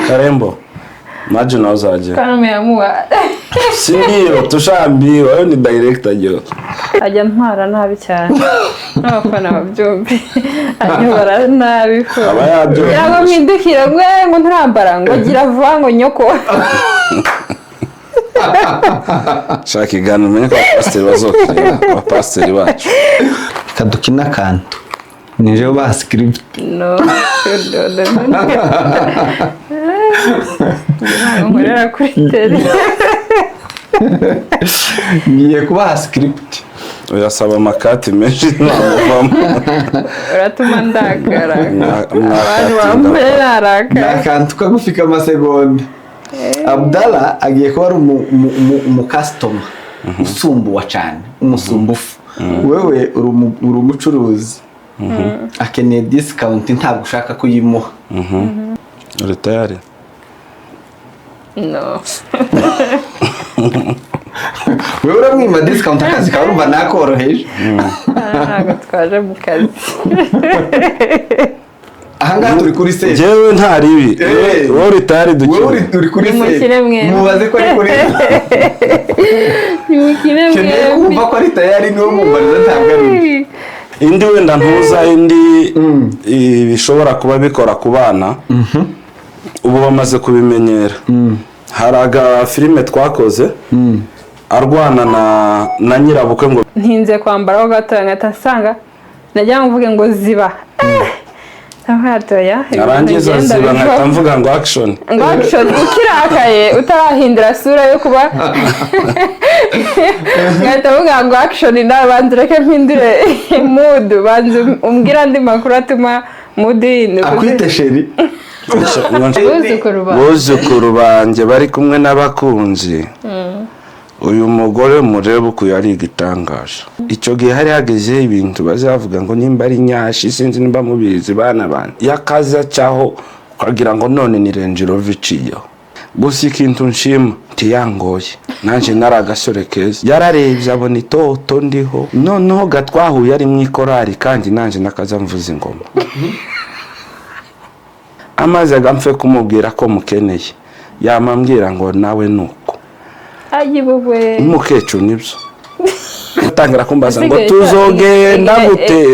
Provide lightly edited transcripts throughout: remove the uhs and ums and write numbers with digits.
Karembo, maji unauzaje? Kwani umeamua? Si ndio, tushaambiwa wewe ni director jo. Ajya ntwara nabi cyane, n'abafana babyumve, anyobora nabi ko Aba yabyumvise. Cyangwa mpindukira ngo ngo nturambara, ngo gira vuba, ngo nyoko. Shaka igana umenye ko abapasiteri bazokireba, abapasiteri bacu. Reka dukine akantu nijeho ba script. No, no, no, no. Ntabwo nkorera kuri tele. Ngiye kubaha script. Uyasaba amakati menshi ntamuvamo. Uratuma ndakara. Abantu Mwakatinda. bambaye Ni narakaye. akantu kagufi k'amasegonda. Abdallah agiye kuba ari umukasitoma usumbuwa cyane, umusumbufu. Wewe uri umucuruzi, akeneye discount, ntabwo ushaka kuyimuha. Uri tayari? No. Wewe uramwima discount, akazi kawe urumva nakoroheje. Ntabwo twaje mu kazi. Ahangaha turi kuri set. Njyewe nta ribi. Wowe uri tayari? Wowe Dukine. uri kuri set. Nimukine mwembi. Mubaze ko ari kuri Nimukine Keneye mwembi. kumva ko ari tayari, niwe mumbariza, ntabwo ari we. Indi wenda ntuza indi bishobora kuba bikora ku bana, ubu bamaze kubimenyera. Hari agafilime twakoze arwana na nyirabukwe ngo Ntinze kwambaraho gato, nkahita nsanga najya mvuge ngo ziba hatoya. Narangiza ziba, nkahita mvuga ngo action. Ngo action, ukirakaye utarahindura sura yo kuba, nkahita mvuga ngo action. Nawe banza ureke mpindure mood, banza umbwire andi makuru atuma mood ihinduka. Akwite chéri. Buzukuru ba Buzukuru banjye bari kumwe n'abakunzi. Uyu mugore murebe uku yari igitangaje. Icyo gihe hari hagezeho ibintu bazavuga ngo nimba ari nyashi, sinzi nimba mubizi bana bana, yakaza cyaho ukagira ngo none ni Range Rover iciyeho. Gusa ikintu nshima, ntiyangoye, nanjye nari agasore keza. Yararebye abona itoto ndiho. Noneho gatwahuye ari mu ikorari, kandi nanjye nakaza mvuza ingoma. Amaze agamfe kumubwira ko mukeneye, yamambwira ngo nawe nuko ayibuwe. Umukecuru nibyo atangira kumbaza ngo Usigaye tuzogenda gute,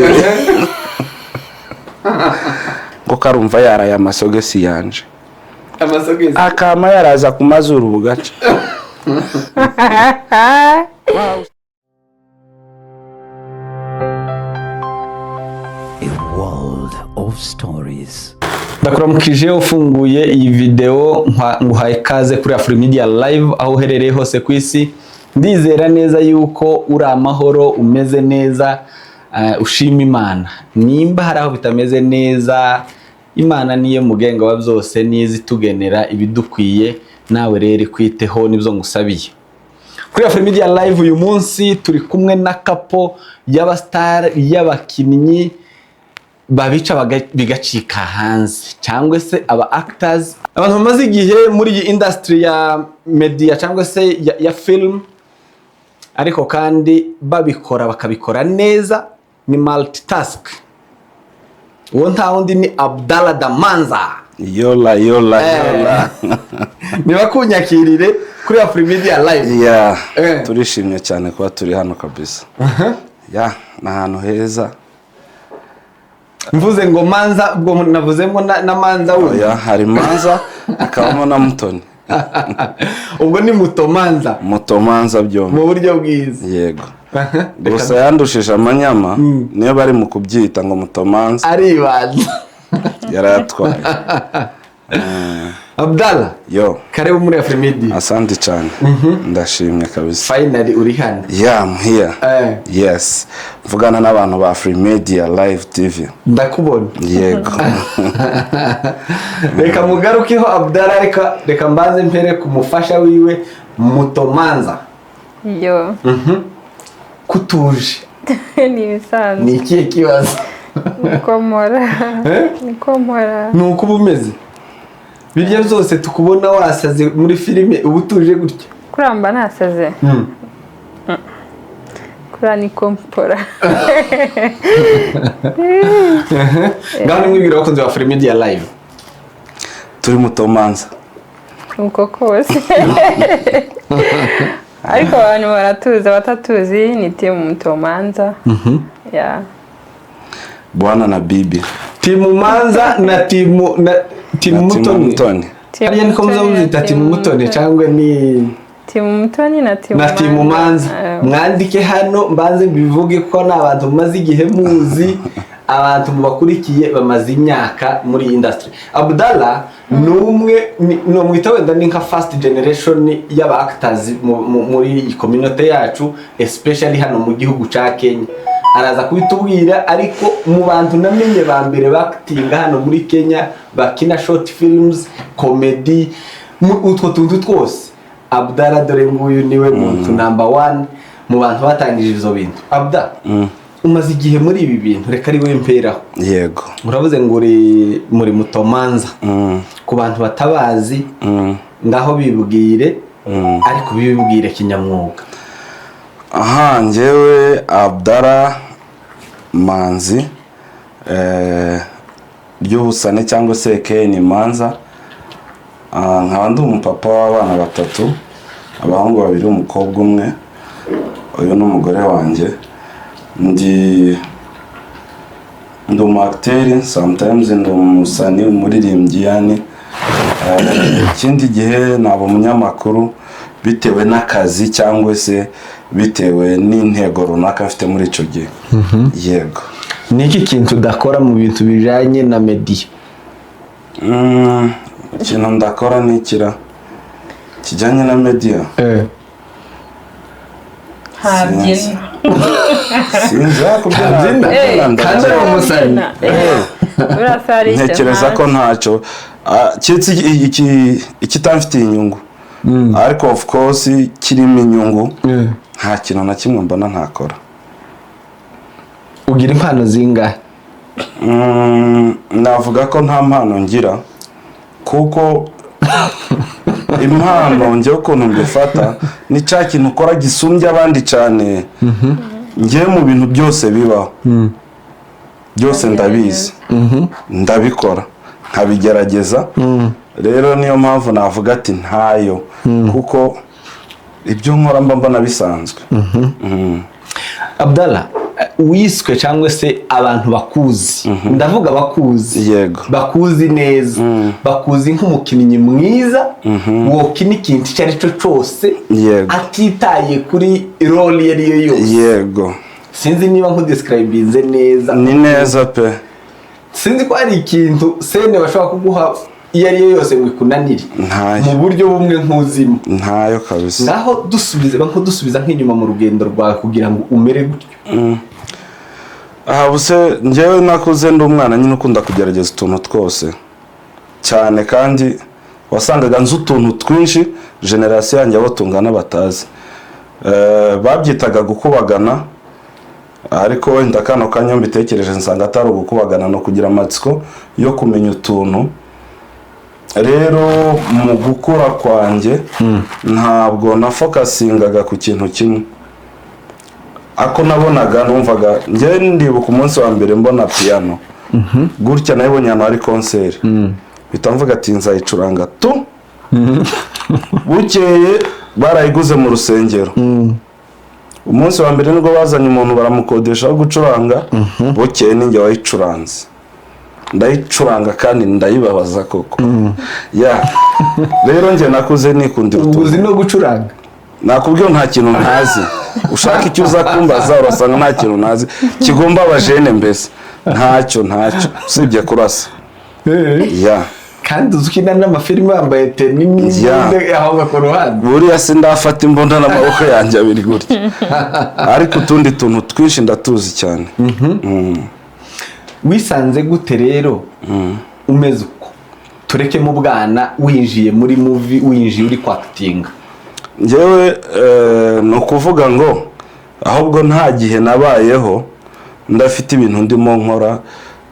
ngo karumva yaraye amasogesi yanje. Amasogisi. Akama yaraza ku mazuru bugaca. A world of stories. Ndakuramukije ufunguye iyi video, nguhaye ikaze kuri Afrimedia Live aho uherereye hose ku isi. Ndizera neza yuko uri amahoro, umeze neza, ushima Imana. Nimba hari aho bitameze neza, Imana niyo mugenga wa byose, niyo itugenera ibidukwiye. Nawe rero ikwiteho, nibyo ngusabiye. Kuri Afrimedia Live uyu munsi turi kumwe na couple y'abastar, y'abakinnyi babica bigacika hanze, cyangwa se aba actors, abantu bamaze igihe muri iyi industry ya media cyangwa se ya film, ariko kandi babikora bakabikora neza, ni multitask. Uwo nta wundi ni Abdallah Damanza. Yola yola yola! Niba kunyakirire kuri Afrimedia Live. Ya. Turishimye cyane kuba turi hano kabisa. Ya, ni ahantu heza. Mvuze ngo Manza, ubwo navuzemo na Manza wundi. Oya, hari Manza hakabamo na Mutoni. Ubwo ni Mutomanza. Mutomanza byombi. Mu buryo bwiza. Yego, gusa yandushije amanyama, niyo bari mu kubyita ngo Mutomanza. Aribanza. Yarayatwaye. Abdallah. Yo. Karibu muri Afrimedia. Asante cyane, ndashimye kabisa. Finally uri hano. Yeah, I'm here. Yes, mvugana n'abantu ba Afrimedia Live TV. Ndakubona. Yego. Reka mugarukeho Abdallah, reka mbanze mpere ku mufasha wiwe Mutomanza. Yo. Kutuje? Ni ibisanzwe. Ni ikihe kibazo? Niko mpora. Eh? Niko mpora. Ni uko uba umeze birya byose tukubona wasaze muri filime, uba utuje gutya? Kuramba nasaze, kuriya niko mpora. Ngaho nimwibwira abakunzi ba Afrimedia Live. Turi Mutomanza. Uko kose, ariko abantu baratuzi, abatatuzi ni team Mutomanza, yeah. Bwana na bibi. Team Manza na team na team Na team Mutoni. Mutoni. Team Hariya niko muza Mutoni na muzita team Team Mutoni Mutoni. cyangwa ni Team Mutoni na team na team Manza? Mwandike hano mbanze mbivuge ko ni abantu mumaze igihe muzi, abantu mubakurikiye bamaze imyaka muri iyi industry. Abdallah ni umwe nomwita wenda ni nka first generation y'aba actors muri iyi community yacu, especially hano mu gihugu ca Kenya. Araza kubitubwira, ariko mu bantu namenye ba mbere bakitinga hano muri Kenya, bakina short films, comedy, utwo tuntu twose, Abdallah dore nguyu niwe muntu number one mu bantu batangije izo bintu. Abda, umaze igihe muri ibi bintu, reka ari we mperaho. Yego. Uravuze ngo uri muri Mutomanza. Ku bantu batabazi, ngaho bibwire, ariko bibwire kinyamwuga. Aha, njyewe Abdara Manzi, ry'ubusane cyangwa se Ken Manza. Nkaba ndi umupapa w'abana batatu, abahungu babiri, umukobwa umwe. Uyu ni umugore wanjye. Ndi umu acteur, sometimes ndi umusani, umuririmbyi, yani ikindi gihe naba umunyamakuru, bitewe n'akazi cyangwa se bitewe n'intego runaka mfite muri icyo gihe. Yego. Ni iki kintu udakora mu bintu bijanye na media? Ikintu ndakora ni ikira kijyanye na media? Ntabyina. Sinzi kubyina. Ntabyina? Kubyina Kandi ari ndabyina. umusani. Burasa hari icyo Ntekereza ko ntazi. ntacyo. Keretse ikitamfitiye inyungu, ariko of course kirimo inyungu, nta kintu na kimwe mbona ntakora. Ugira impano zingahe? Navuga ko nta mpano ngira, kuko impano njyewe ukuntu mbifata ni cya kintu ukora gisumbya abandi cyane. Njyewe mu bintu byose bibaho byose ndabizi, ndabikora, nkabigerageza. Rero niyo mpamvu navuga ati ntayo, kuko ibyo nkora mba mbona bisanzwe. Abdallah, wiswe cyangwa se abantu bakuzi, ndavuga bakuzi, bakuzi neza, bakuzi nk'umukinnyi mwiza wokina ikintu icyo ari cyo cyose, atitaye kuri role iyo ari yo yose. Sinzi niba nkudescribinze neza. Ni neza pe. Sinzi ko hari ikintu scene bashobora kuguha iyo ari yo yose ngo ikunanire. Ntayo. Mu buryo bumwe nk'uzimo. Ntayo kabisa. Ngaho dusubize, nkudusubiza nk'inyuma mu rugendo rwawe kugira ngo umere gutyo. Aha buse njyewe nakuze ndi umwana nyine ukunda kugerageza utuntu twose cyane, kandi wasangaga nzi utuntu twinshi génération yanjye abo tungana batazi. Babyitaga gukubagana, ariko wenda kano kanya mbitekereje nsanga atari ugukubagana, no kugira amatsiko yo kumenya utuntu. Rero mu gukura kwanjye ntabwo nafocusingaga ku kintu kimwe. Ako nabonaga numvaga, njyewe ndibuka umunsi wa mbere mbona piyano gutya, nayibonye ahantu hari concert, mpita mvuga ati nzayicuranga tu. Bukeye barayiguze mu rusengero. Umunsi wa mbere nibwo bazanye umuntu baramukodesha wo gucuranga. Bukeye ninjye wayicuranze, ndayicuranga kandi ndayibabaza koko. Ya, rero njye nakuze nikundira Ubu uzi utuntu. no gucuranga? Nakubwiye nta kintu ntazi. Ushaka icyo uza kumbaza urasanga nta kintu ntazi kigomba abajene, mbese ntacyo, ntacyo usibye kurasa, ya. Kandi uzi ukina n'amafilime wambaye tenue n'imbunda aho ku ruhande. Buriya sindafata imbunda n'amaboko yanjye abiri gutya, ariko utundi tuntu twinshi ndatuzi cyane. Wisanze gute rero umeze uko? Tureke mu bwana, winjiye muri movie, winjiye uri kwactinga. Njyewe ni ukuvuga ngo ahubwo nta gihe nabayeho ndafite ibintu ndimo nkora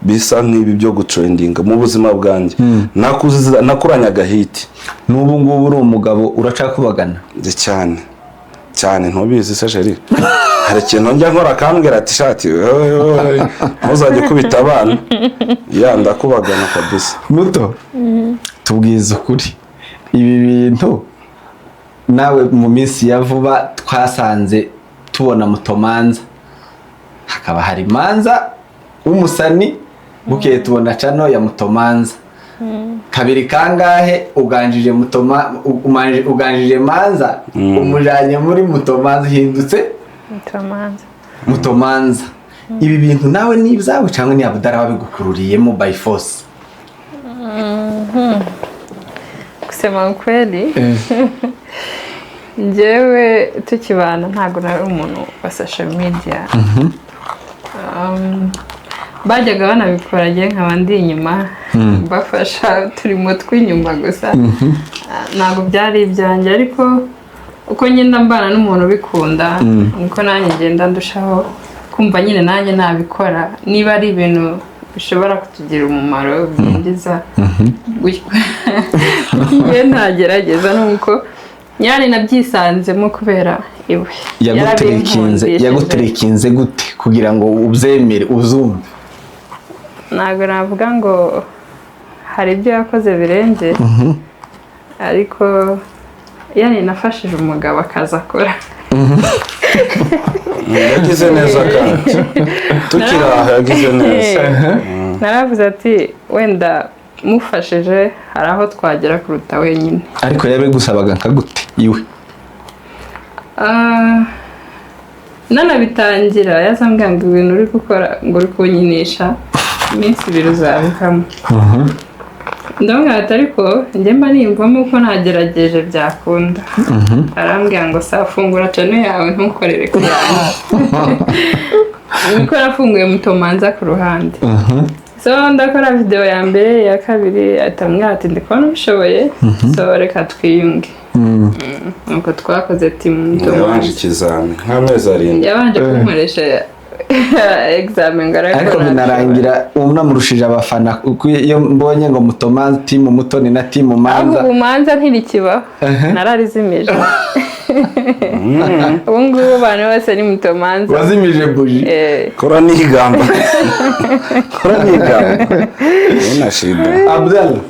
bisa nk'ibi byo gutrendinga mu buzima bwanjye. Nakuranye agahiti. N'ubu ngubu uri umugabo uracakubagana? Njye cyane cyane. Ntubizi se chérie? Hari ikintu njya nkora akambwira ati shati wewe, wewe, ntuzajye ukubita abana. Ya, ndakubagana kabisa. Muto, Tubwize ukuri, ibi bintu nawe mu minsi ya vuba twasanze tubona Mutomanza, hakaba hari Manza w'umusani, bukeye tubona channel ya Mutomanza kabiri kangahe. Uganjije Mutoma, uganjije Manza, umujanye muri Mutomanza, uhindutse Mutomanza. Mutomanza. Ibi bintu nawe ni ibyawe cyangwa ni Abudara wabigukururiyemo by force? Kusema ukweli, njyewe tukibana ntabwo nari umuntu wa social media. Bajyaga banabikora, njye nkaba ndi inyuma mbafasha turimo tw'inyuma gusa. Ah, ntabwo byari ibyanjye, ariko uko ngenda mbana n'umuntu ubikunda niko nanjye ngenda ndushaho kumva nyine nanjye nabikora, niba ari ibintu bishobora kutugirira umumaro, byinjiza gutyo, njye ntagerageza. Nuko nyine nabyisanzemo kubera iwe. Yagutirikinze? Yarabinkundishije. Yagutirikinze gute kugira ngo ubyemere, uzumve? Ntabwo navuga ngo hari ibyo yakoze birenze, ariko yani nafashije umugabo akazi akora. Yagize neza, kandi tukiri aho yagize neza. Naravuze ati wenda mufashije hari aho twagera kuruta wenyine. Ariko yabigusabaga nka gute iwe? Ah, nanabitangira yazambwira ngo ibintu uri gukora, ngo uri kunyinisha, iminsi 2 uzabivamo. Ndamubwira ati ariko njye mba niyumvamo ko nagerageje byakunda. Arambwira ngo sa fungura channel yawe, ntukorere ku yanjye. Niko nafunguye Mutomanza ku ruhande. So ndakora video ya mbere, iya kabiri, ahita ambwira ati ndi kubona ubishoboye, so reka twiyunge. Nuko twakoze team Yabanje Mutomanza. ikizami nk'amezi 7. Yabanje kunkoresha examen ngo Ariko arakora. binarangira unamurushije abafana, kuko iyo mbonye ngo Mutomanza, team Mutoni na team Ahubwo Manza. Ubu Manza ntirikibaho, nararizimije. Ubu ngubu abantu bose ni Mutomanza. Wazimije buji. Eh. Kora nigamba, kora nigamba, ina shida. Abdallah,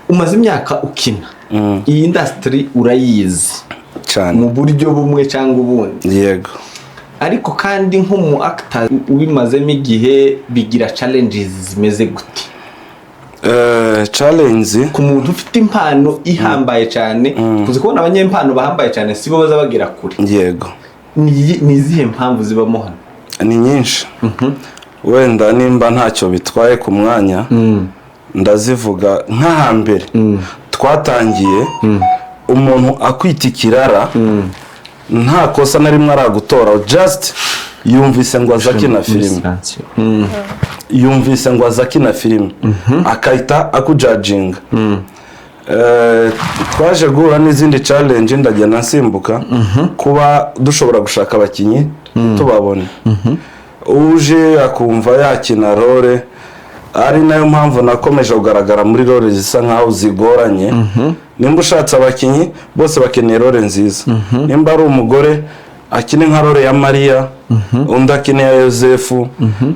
umaze imyaka ukina iyi industry, urayizi Cyane. mu buryo bumwe cyangwa ubundi. Yego. Ariko kandi nk'umu actor ubimazemo igihe, bigira challenges zimeze gute? Challenge Ku muntu ufite impano ihambaye cyane, tuzi kubona abanyempano bahambaye cyane sibo baza bagera kure. Yego. Ni izihe mpamvu zibamo hano? Ni nyinshi. Wenda nimba ntacyo bitwaye ku mwanya ndazivuga. Nk'ahambere twatangiye, umuntu akwita ikirara nta kosa na rimwe aragutora, just yumvise ngo aza akina filime, yumvise ngo aza akina filime, akahita akujajinga. Twaje guhura n'izindi challenge, ndagenda nsimbuka, kuba dushobora gushaka abakinnyi tubabone, uje akumva yakina role, ari nayo mpamvu nakomeje kugaragara muri role zisa nkaho zigoranye. Nimba ushatse abakinnyi bose bakeneye role nziza, nimba ari umugore akine nka role ya Mariya, undi akine ya Yosefu,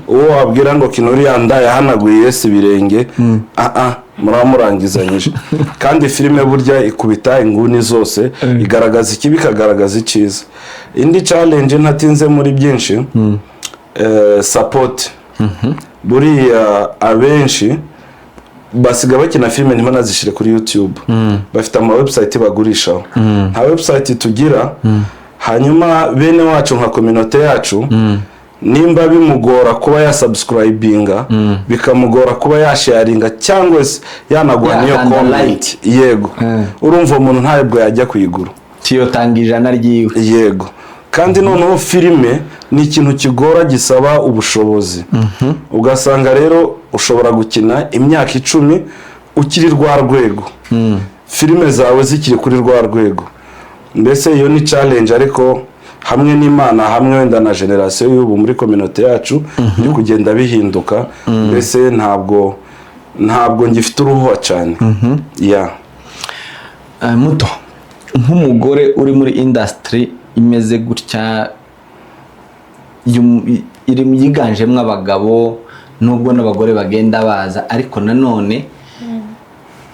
uwo wabwira ngo kina uriya nda yahanaguye Yesu ibirenge, ah, muraba murangizanyije. Kandi filime burya ikubita inguni zose, igaragaza ikibi, ikagaragaza icyiza. Indi challenge, ntatinze muri byinshi, support. Buriya abenshi basiga bakina filime ntibanazishyire kuri YouTube, bafite ama website bagurishaho, nta website tugira. Hanyuma bene wacu nka communauté yacu, nimba bimugora kuba yasubscribinga, bikamugora kuba yasharinga cyangwa se yanaguha niyo Yakanda comment, yego, urumva umuntu ntabwo yajya kuyigura. Tiyotanga 100 ryiwe. Yego. Kandi noneho filime ni ikintu kigora, gisaba ubushobozi. Ugasanga rero ushobora gukina imyaka 10 ukiri rwa rwego, filime zawe zikiri kuri rwa rwego. Mbese iyo ni challenge, ariko hamwe n'Imana, hamwe wenda na génération y'ubu muri communauté yacu iri kugenda bihinduka. Mbese ntabwo ngifite uruhuha cyane ya. Muto, nk'umugore uri muri industry imeze gutya, iri yiganjemo abagabo, nubwo n'abagore bagenda baza, ariko nanone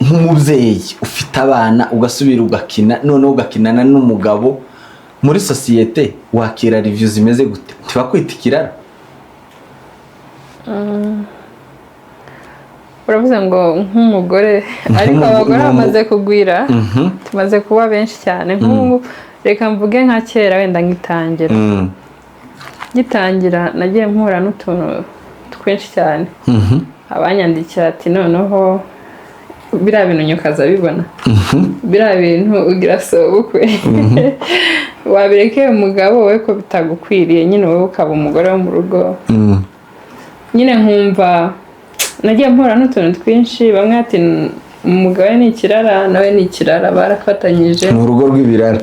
Nk'umubyeyi ufite abana, ugasubira ugakina, noneho ugakinana n'umugabo muri sosiyete, wakira review zimeze gute? Ntibakwita ikirara? Uravuze ngo nk'umugore, ariko abagore bamaze kugwira, tumaze kuba benshi cyane. Nk'ubu reka mvuge nka kera, wenda ngitangira, ngitangira nagiye mpura n'utuntu twinshi cyane. Abanyandikira ati: "Noneho biriya bintu nyukaza bibona, biriya bintu ugira sobukwe, wabirekeye umugabo we ko bitagukwiriye nyine, wowe ukaba umugore wo mu rugo." Nyine nkumva nagiye mpura n'utuntu twinshi. Bamwe ati: "Umugabo we ni ikirara, nawe ni ikirara, barafatanyije." Ni urugo rw'ibirara.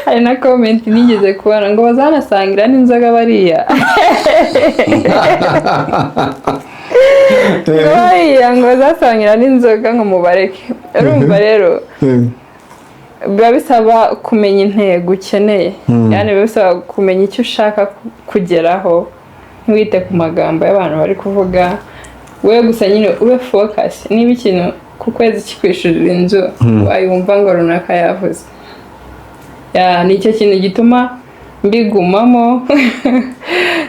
Hari na comment nigeze kubona ngo: "Bazanasangira n'inzoga bariya," ngo bariya ngo bazasangira n'inzoga, ngo mubareke. Urumva rero biba bisaba kumenya intego ukeneye, yani biba bisaba kumenya icyo ushaka kugeraho, ntiwite ku magambo y'abantu bari kuvuga. Wowe gusa nyine ube focus. Niba ikintu ku kwezi kikwishyurira inzu, wayumva ngo runaka yavuze. Ya, ni icyo kintu gituma mbigumamo,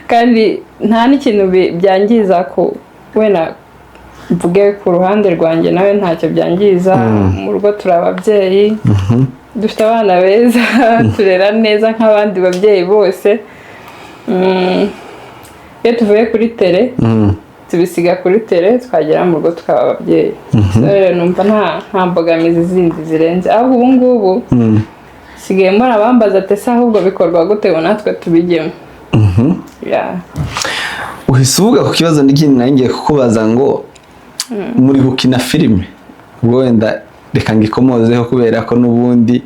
kandi nta n'ikintu byangiza ku wenda mvuge ku ruhande rwanjye, nawe ntacyo byangiza. Mu rugo turi ababyeyi, dufite abana beza, turera neza nk'abandi babyeyi bose. Iyo tuvuye kuri terrain tubisiga kuri terrain, twagera mu rugo tukaba ababyeyi. So, rero numva nta mbogamizi zindi zirenze. Ahubwo ubu ngubu sigaye mbona abambaza ati: "Ese ahubwo bikorwa gute ngo natwe tubijyemo?" Yeah. Uhise uvuga ku kibazo n'ikindi nari ngiye kukubaza, ngo muri gukina filime, ubwo wenda reka ngikomozeho kubera ko n'ubundi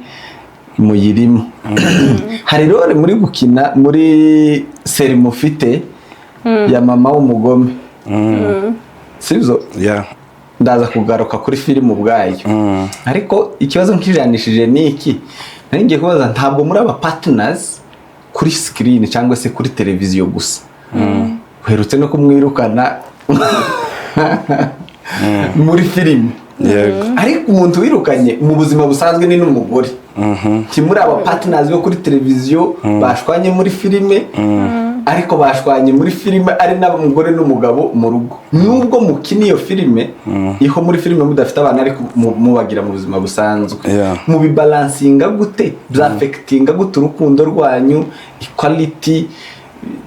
muyirimo. Hari role muri gukina muri série mufite ya mama w'umugome, sibyo? Yeah. Ndaza kugaruka kuri filime ubwayo, ariko ikibazo nkijanishije ni iki nari ngiye kubaza: ntabwo muri aba partners kuri screen cyangwa se kuri televiziyo gusa, uherutse no kumwirukana muri filime. Yego. Ariko umuntu wirukanye mu buzima busanzwe ni n'umugore. Ntimuri aba partners bo kuri televiziyo bashwanye muri filime, ariko bashwanye muri filime ari n'umugore n'umugabo mu rugo. Nubwo mukina iyo filime, iho muri filime mudafite abana, ariko mubagira mu buzima busanzwe. Mubibalansinga gute? Byaffectinga gute urukundo rwanyu, equality,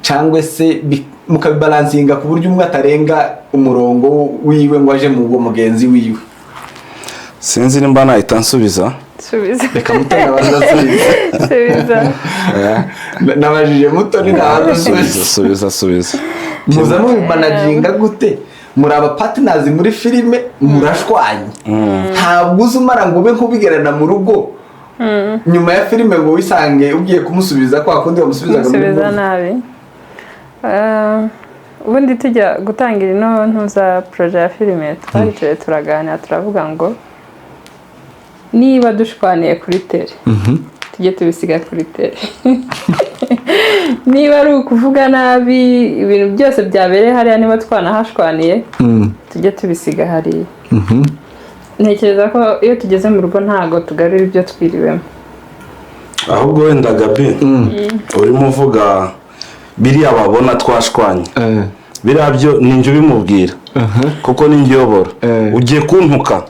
cyangwa se mukabibalansinga ku buryo umwe atarenga umurongo wiwe ngo aje mu mugenzi wiwe? Sinzi nimba nahita nsubiza. Subiza. Reka Mutoni abanza asubize. Subiza. Nabajije Mutoni, ntabanza asubize. Subiza, subiza, subiza. Muza mubimanaginga gute? Muri aba partners muri filime, murashwanye, ntabwo uzi umara ngo ube nk'ubigerana mu rugo nyuma ya filime ngo wisange ugiye kumusubiza kwa kundi wamusubizaga muri Musubiza movie. nabi. Ubundi tujya gutangira ino ntuza projet ya filime, twaricaye turaganira, turavuga ngo niba dushwaniye kuri terrain, tujye tubisiga kuri terrain. Niba ari ukuvuga nabi, ibintu byose byabereye hariya, niba twanahashwaniye, tujye tubisiga hariya. Ntekereza ko iyo tugeze mu rugo ntabwo tugarura ibyo twiriwemo. Ahubwo wenda Gabi, urimo uvuga biriya babona twashwanye, biriya byo ni njye ubimubwira kuko ni njye uyobora. Ugiye kuntuka,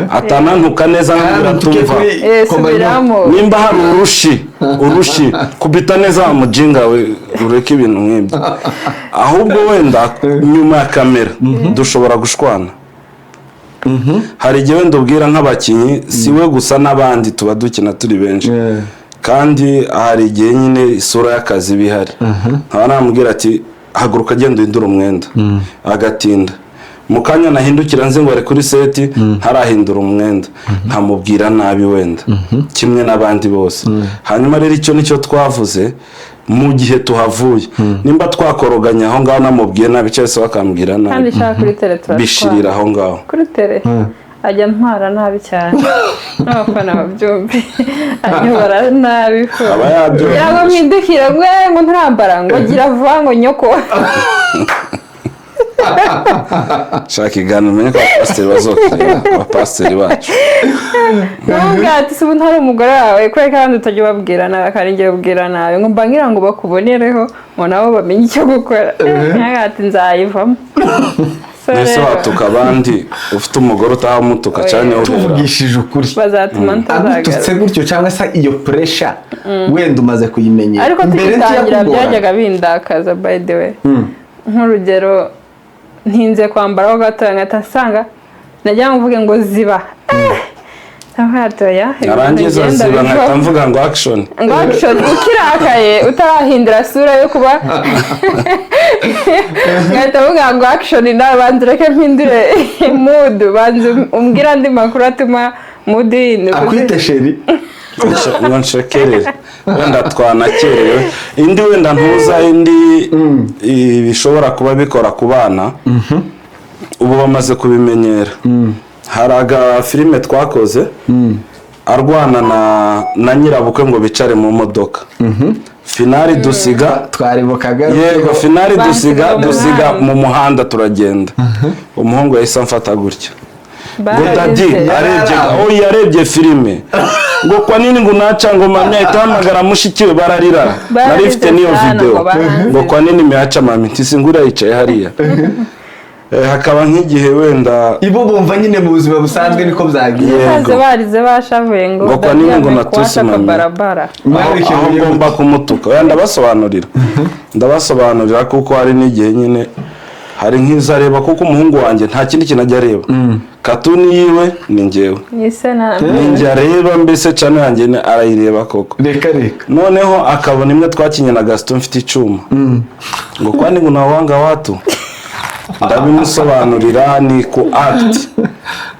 atanantuka neza nkambwira Ntuke tumva. kuri Subiramo. Nimba hari urushi, urushi kubita neza wa mujinga we, ureke ibintu nk'ibyo. Ahubwo wenda nyuma ya kamera dushobora gushwana. Hari igihe wenda ubwira nk'abakinnyi, si we gusa n'abandi tuba dukina turi benshi, kandi hari igihe nyine isura y'akazi iba ihari, nkaba namubwira ati: "Haguruka, agenda uhindure umwenda," agatinda. Mu kanya nahindukira nzi ngo ari kuri set, ntarahindura umwenda, nkamubwira nabi wenda kimwe n'abandi bose. Hanyuma rero icyo nicyo twavuze: mu gihe tuhavuye, nimba twakoroganye aho ngaho, namubwiye nabi cyangwa se bakambwira Kandi nabi, nshaka kuri terrain turashwana. bishirira aho ngaho. Kuri terrain ajya ntwara nabi cyane, n'abafana babyumve, anyobora nabi ko Aba yabyumvise. Ntabwo mpindukira ngo ngo nturambara, ngo gira vuba, ngo nyoko. Shaka igana, umenye ko abapasiteri bazokireba, abapasiteri bacu. Nubwo ati se ubu ntari umugore wawe, kubera ko abandi utajya ubabwira nabi, akaba ari ubwira nabi, ngo mbangira ngo bakubonereho, ngo nabo bamenye icyo gukora. Nkaho ati nzayivamo. So Mbese rero, watuka abandi, ufite umugore utahamutuka cyane uhera. Tuvugishije ukuri, bazatuma agututse ntazagaruka. gutyo cyangwa se iyo pressure wenda umaze kuyimenyera, Ariko mbere tugitangira ntiyakugora? byajyaga bindakaza, by the way. Nk'urugero, ntinze kwambaraho gato, nkahita nsanga najya mvuge ngo ziba, hatoya. Narangiza ziba, nkahita mvuga ngo action. Ngo action, ukirakaye utarahindura sura yo kuba, nkahita mvuga ngo action. Nawe banza ureke mpindure mood, banza umbwire andi makuru atuma mood ihinduka. Akwite chéri. Ngo nshekerere, wenda twanakerewe. Indi wenda ntuza, indi bishobora kuba bikora ku bana, ubu bamaze kubimenyera. Hari agafilime twakoze arwana na nyirabukwe ngo bicare mu modoka, finale dusiga Twaribukaga. Yego, finale dusiga Bansiga mu dusiga muhanda. mu muhanda turagenda. Umuhungu yahise amfata gutya ngo daddy. Bararize. Arebye, oh, yarebye filime, ngo kwa nini ngo naca, ngo mami ahita ahamagara mushiki we, bararira. Nari mfite n'iyo Bararize video. ngo baranze. Ngo kwa nini miacha mami, ntisi nguriya yicaye hariya. Hakaba nk'igihe wenda Ibo bumva nyine mu buzima busanzwe niko byagiye. Yego. Baze barize bashavuye ngo Ngo kwa nini ngo daddy natusi amekuacha kwa mami? barabara. Aho Mwabikemuye aho gute? ngomba kumutuka. Oya, ndabasobanurira kuko hari n'igihe nyine hari nk'izo areba, kuko umuhungu wanjye nta kindi kintu ajya areba, cartoon yiwe ni njyewe. Nise na Ni njye areba mbese, channel yanjye arayireba koko. Reka reka. Noneho akabona imwe twakinye na Gaston mfite icyuma, ngo kwani ngo nawanga watu. Ndabimusobanurira, ni ku act.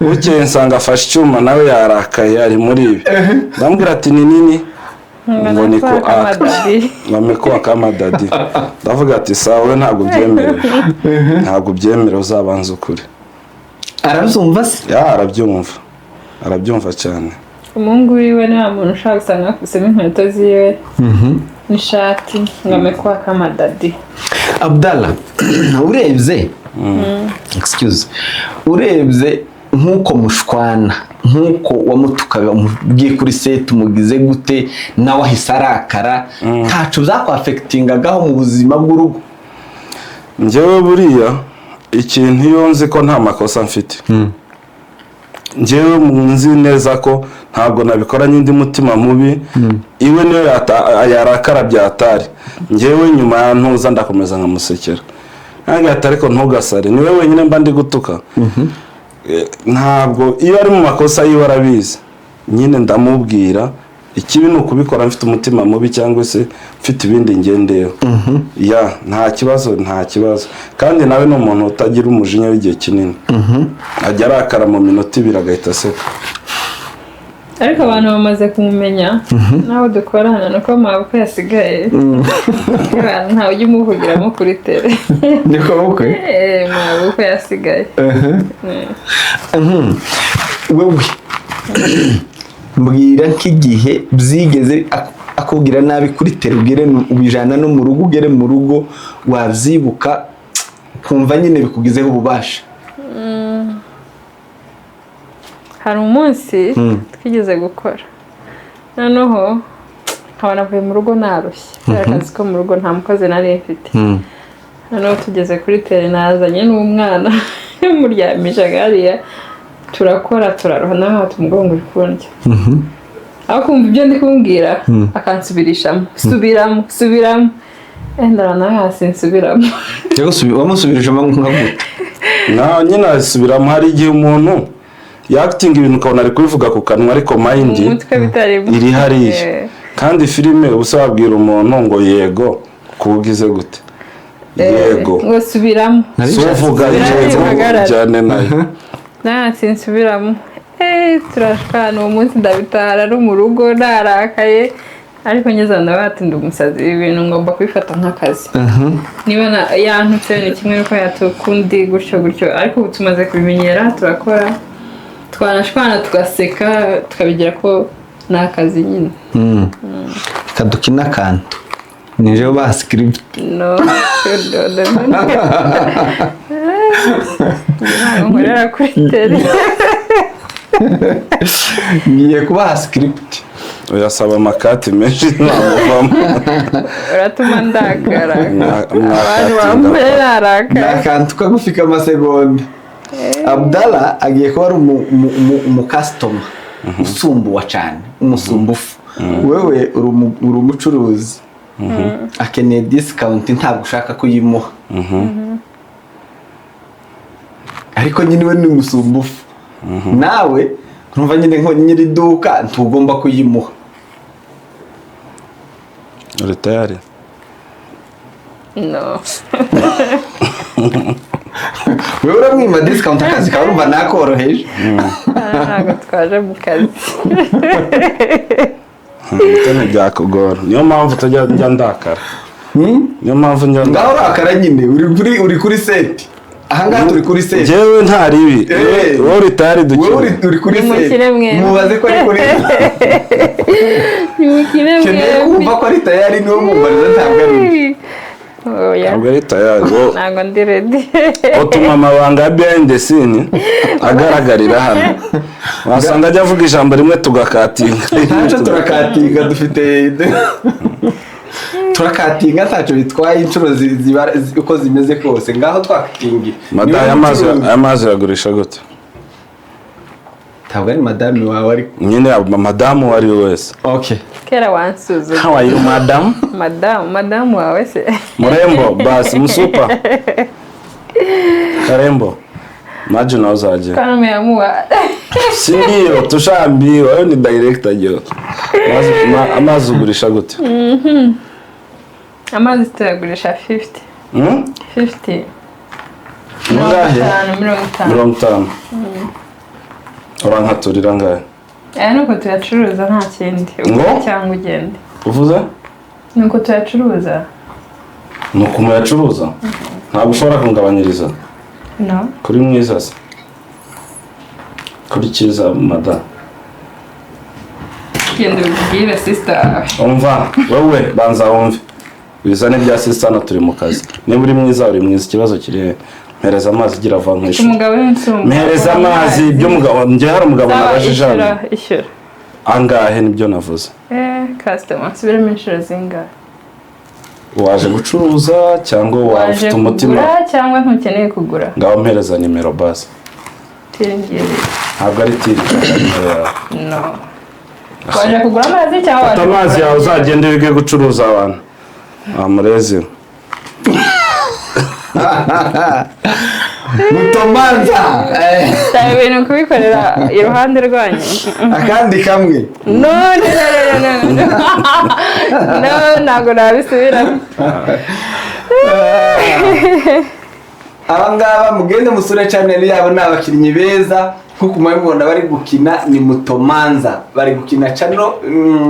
Bukeye nsanga afashe icyuma, nawe yarakaye, ari muri ibi. Ndamubwira ati ni nini, ngo ni ku act, ngamekuwa kama daddy. Ndavuga ati sawa, we ntabwo byemerewe, ntabwo byemerewe, uzabanza ukuri. Arabyumva se? Ya, arabyumva, arabyumva cyane. Umuhungu wiwe nta muntu ushaka gusanga yakubisemo inkweto ziwe n'ishati, ngo amekuwa kama daddy. Abdallah, urebye, excuse, urebye nk'uko mushwana, nk'uko wamutukaga, umubwiye kuri set umugize gute, nawe ahise arakara, ntaco byakwaffectingagaho mu buzima bw'urugo? Njyewe buriya ikintu, iyo nzi ko nta makosa mfite, njyewe nzi neza ko ntabwo nabikoranye undi mutima mubi, iwe niyo yarakara byatari, njyewe nyuma ya ntuza ndakomeza nkamusekera ntabwo ati ariko ntugasare, niwe wenyine mba ndi gutuka. Ntabwo iyo ari mu makosa yiwe arabizi nyine, ndamubwira. Ikibi ni ukubikora mfite umutima mubi cyangwa se mfite ibindi ngendeyeho. Ya, nta kibazo, nta kibazo. Kandi nawe ni umuntu utagira umujinya w'igihe kinini, ajya arakara mu minota 2 agahita aseka. Ariko abantu bamaze kumumenya n'abo dukorana, nuko mabukwe yasigaye ntawe ujya umuvugiramo kuri tele. Niko bukwe. Mabukwe yasigaye. Wewe mbwira nk'igihe byigeze akubwira nabi kuri tele, ubwire ubijana no mu rugo, ugere mu rugo wabyibuka kumva nyine bikugizeho ububasha. Hari umunsi twigeze gukora, noneho nkaba navuye mu rugo narushye kubera akazi ko mu rugo, nta mukozi nari mfite. Noneho tugeze kuri tele, nazanye n'umwana muryamishaga hariya, turakora turaroha, nawe hati umugongo uri kundya, aho kumva ibyo ndi kumubwira akansubirishamo, subiramo, subiramo, ndara nawe hasi nsubiramo. Wamusubirishemo nka gute? Na nyine asubiramo. Hari igihe umuntu yactinga ibintu ukabona ari kubivuga ku kanwa, ariko mind mu mutwe bitarimo. iri hariya. Kandi filime, ubusa wabwira umuntu ngo yego kubugize gute, yego. Ngo subiramo. Si uvuga Subiramo, yego ihagarara. ujyane nayo. Natsi nsubiramo, turashwana uwo munsi, ndabitara no mu rugo narakaye, ariko ngeze aho ndavuga ndi umusazi, ibi bintu ngomba kubifata nk'akazi. Niba yantutse ni kimwe nuko yatukundi gutyo gutyo, ariko ubu tumaze kubimenyera, turakora, twanashwana tugaseka, tukabigira ko ni akazi nyine. Reka dukine akantu, nijeho ba script. No, no, no, no. Ntabwo nkorera kuri tele. Ngiye kubaha script. Uyasaba amakati menshi, ntamuvamo. Uratuma ndakara. Abantu Mwakatinda. bambaye Ni narakara. akantu kagufi k'amasegonda. Abdallah agiye kuba ari umucustomer usumbuwa cyane, umusumbufu. Wewe uri umucuruzi, akeneye discount, ntabwo ushaka kuyimuha, ariko nyine we ni umusumbufu, nawe ntumva nyine nko nyiri iduka ntugomba kuyimuha. Uri tayari? No. Wewe uramwima discount, akazi kawe urumva nakoroheje. Ntabwo twaje mu kazi. Mutoni, byakugora, niyo mpamvu utajya njya ndakara, niyo mpamvu njya Ngaho ndakara. urakara nyine, uri kuri set, ahangaha turi kuri set. Njyewe nta ribi. Wowe uri tayari? Wowe Dukine. uri kuri set. Nimukire mwembi. Mubaze ko ari kuri Nimukine. Keneye Mwembi. kumva ko ari tayari, niwe mumbariza, ntabwo ari we. Oya. Ntabwo ari tayari wowe. Ntabwo ndi ready. Utuma amabanga ya behind the scene agaragarira hano, wasanga ajya avuga ijambo rimwe tugakatinga. Ntacyo, turakatinga, dufite turakatinga, ntacyo bitwaye inshuro uko zimeze kose, ngaho twakatingira. Madamu, Niwe aya mazi mucuruzi. Aya mazi uragurisha gute? Ntabwo ari madame wawe ariko. Nyine madamu uwo ari we wese. Okay. Kera wansuzuma. How are you, madam? Madamu, madamu wawe se? Murembo, basi msupa karembo, maji unauzaje? Kwani umeamua? Si ndio tushaambiwa wewe ni director jo. Amazi ugurisha gute? Amazi tuyagurisha 50. Hmm? 50. Mirongo Angahe? itanu, 50. 50. Urankaturira angahe? Aya ni uko tuyacuruza, nta kindi. Ngo? Ugure cyangwa ugende. Uvuze? Ni uko tuyacuruza. Ni uko muyacuruza, ntabwo ushobora kungabanyiriza? No. Kuri mwiza se, kuri cyiza, madamu. Genda ubibwire sister wawe. Umva wowe, banza wumve, bizane bya sister, hano turi mu kazi. Niba uri mwiza, uri mwiza, ikibazo kiri he? Mpereza amazi, gira vuba nkwishyura. Umugabo w'insumba. Mpereza amazi by'umugabo. Njye hari umugabo Sawa, nabajije hano. ishyura, ishyura. Angahe? Nibyo navuze. Customer, nsubiremo, inshuro zingahe? Waje gucuruza cyangwa waba Waje ufite umutima? kugura cyangwa ntukeneye kugura? Ngaho mpereza nimero basi. Tiringiri. Ntabwo ari tiri, nshaka nimero yawe. No, waje kugura amazi cyangwa waje Fata amazi kugura? yawe, uzagende wige gucuruza abantu amurezi. Mutomanza. Cyane ibintu kubikorera iruhande rwanyu. Akandi kamwe. No, no, no, no, no, no, no, ntabwo nabisubiramo. Aba ngaba mugende musure channel yabo, ni abakinnyi beza nk'uko mubibona bari gukina, ni Mutomanza bari gukina channel,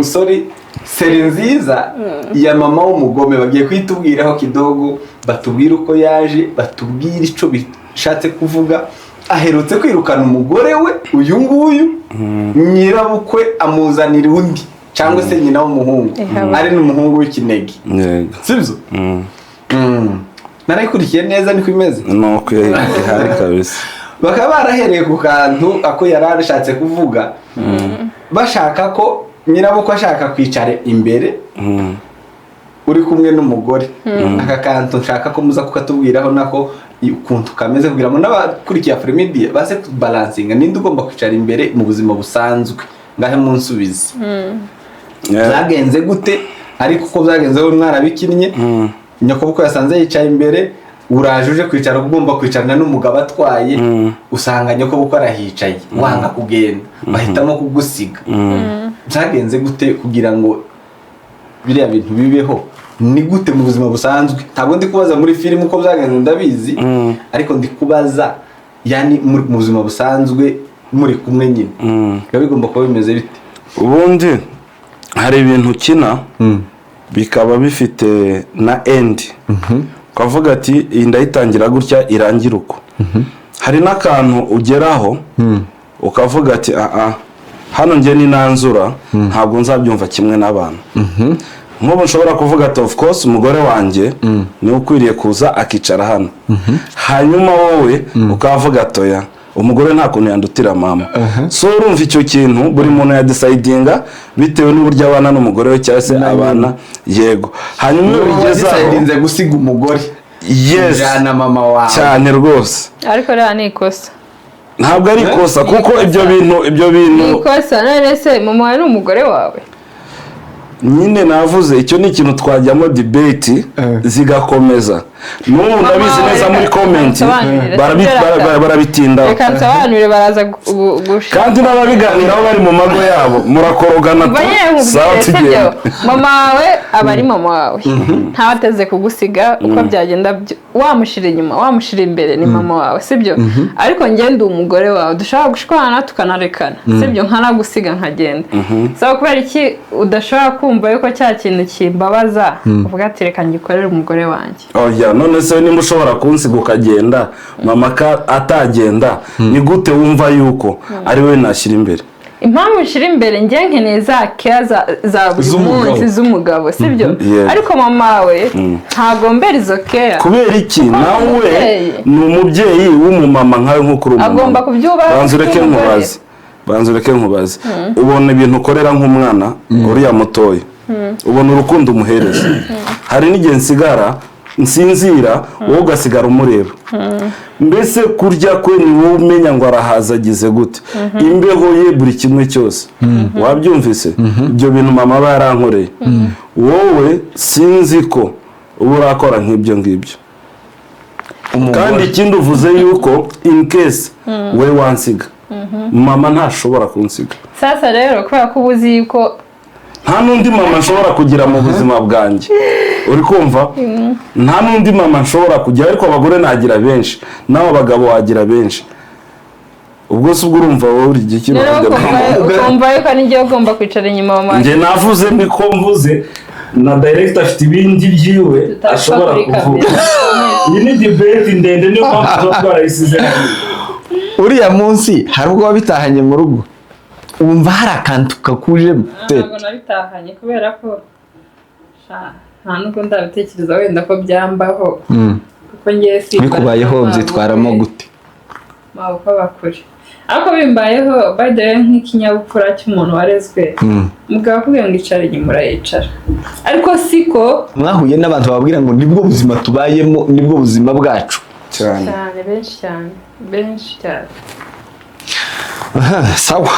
sorry, série nziza ya mama w'umugome. Bagiye kuyitubwiraho kidogo, batubwire uko yaje, batubwire ico bishatse kuvuga. Aherutse kwirukana umugore we uyu nguyu, nyirabukwe amuzanira undi, cyangwa se nyina w'umuhungu, Ihaba. ari n'umuhungu w'ikinege. Yego. Sibyo? Narayikurikiye neza, niko imeze. Nuko ihari kabisa. Bakaba barahereye ku kantu ako yari ashatse kuvuga, bashaka ko nyirabukwe ashaka kwicara imbere uri kumwe n'umugore. Aka kantu nshaka ko muza kukatubwiraho nako ukuntu kameze, kugira ngo n'abakurikiye Afrimedia baze kubalansinga ninde ugomba kwicara imbere mu buzima busanzwe. Ngahe munsubize. Byagenze gute? Ariko uko byagenze, wowe mwarabikinnye, nyakubukwe yasanze yicaye imbere, uraje uje kwicara ugomba kwicarana n'umugabo atwaye, usanga nyakubukwe arahicaye, wanga kugenda, bahitamo kugusiga. Byagenze gute kugira ngo biriya bintu bibeho? Ni gute mu buzima busanzwe? Ntabwo ndi kubaza muri filime uko byagenze, ndabizi, ariko ndi kubaza yani mu buzima busanzwe muri kumwe nyine, biba bigomba kuba bimeze bite? Ubundi hari ibintu ukina bikaba bifite na end, ukavuga ati iyi ndayitangira gutya, irangira uko. Hari n'akantu ugeraho ukavuga ati aa, hano njye ninanzura ntabwo nzabyumva kimwe n'abantu. Nk'ubu nshobora kuvuga ati: "Of course, umugore wanjye niwe ukwiriye kuza akicara hano." Hanyuma wowe ukavuga ati: "Oya, umugore nta kuntu yandutira mama." So urumva icyo kintu buri muntu yadecidinga bitewe n'uburyo abana n'umugore we cyangwa se abana, yego. Hanyuma iyo bigeze aho, wadecidinze gusiga umugore, yes, ujyana mama wawe. Cyane rwose. Ariko rero ni ikosa. Ntabwo ari ikosa, kuko ibyo bintu Ni ikosa. None se mama wawe ni umugore wawe? Nyine navuze, icyo ni ikintu twajyamo debate zigakomeza. N'ubu ndabizi wawe, neza muri reka comment nsobanurire, sibyo rata? barabitindaho. Reka nsobanurire, baraza gushaka. Kandi n'ababiganiraho bari mu mago yabo, murakorogana tu. Mba nyine Sawa, nkubwire, sibyo? tugenda. Mama wawe aba ari mama wawe, ntawe ateze kugusiga uko byagenda, wamushyira inyuma, wamushyira imbere, ni mama wawe, sibyo? Ariko njye ndi umugore wawe, dushobora gushwana tukanarekana, sibyo? Nkanagusiga nkagenda. So kubera iki udashobora kumva yuko cya kintu kimbabaza, uvuga ati: "Reka ngikorere umugore wanjye"? Oya, none se nimba ushobora kunsiga ukagenda, mama atagenda, ni gute wumva yuko ari we nashyira imbere? Impamvu nshyira imbere, njye nkeneye za keya za buri Z'umugabo. munsi z'umugabo, sibyo? Yego. Ariko mama we ntagombera izo keya. Kubera iki? Nawe Umubyeyi. ni umubyeyi w'umumama nkawe, nk'uko uri umumama. Agomba kubyubaha Banza ureke nk'umugore. nkubaze, banza ureke nkubaze. Ubona ibintu ukorera nk'umwana uriya mutoya, ubona urukundo umuhereza. Hari n'igihe nsigara nsinzira, wowe ugasigara umureba. Mbese kurya kwe ni wowe umenya ngo arahaza, agize gute, imbeho ye, buri kimwe cyose. Wabyumvise? Ibyo bintu mama aba yarankoreye, wowe sinzi ko uba urakora nk'ibyo ngibyo. Kandi ikindi uvuze yuko in case we wansiga, mama ntashobora kunsiga. Sasa rero, kubera ko uba uzi yuko Nta n'undi mama nshobora kugira mu buzima bwanjye, uri kumva? Nta n'undi mama nshobora kugira. Ariko abagore nagira benshi, nawe abagabo wagira benshi. Ubwo se ubwo urumva wowe uri igiki? Rero ukumva yuko n'igihe ugomba kwicara inyuma mama. Njye navuze, niko mvuze, na director afite ibindi byiwe Tutapfa ashobora kuri kuvuga. kamera. Iyi ni debate ndende, niyo mpamvu tuba twarayisize hano. Uriya munsi hari ubwo wabitahanye mu rugo, wumva hari akantu kakujemo? Ntabwo nabitahanye, kubera ko sha, nta nubwo ndabitekereza wenda ko byambaho, kuko ngewe si Bikubayeho byitwaramo gute? Mabukwe bakure, ariko bimbayeho, by the way, nk'ikinyabupfura cy'umuntu warezwe, umugabo akubwiye ngo icara inyuma, urayicara, ariko siko. Mwahuye n'abantu bababwira ngo nibwo buzima tubayemo, nibwo buzima bwacu? Cyane. Cyane, benshi cyane, benshi cyane. Aha, sawa.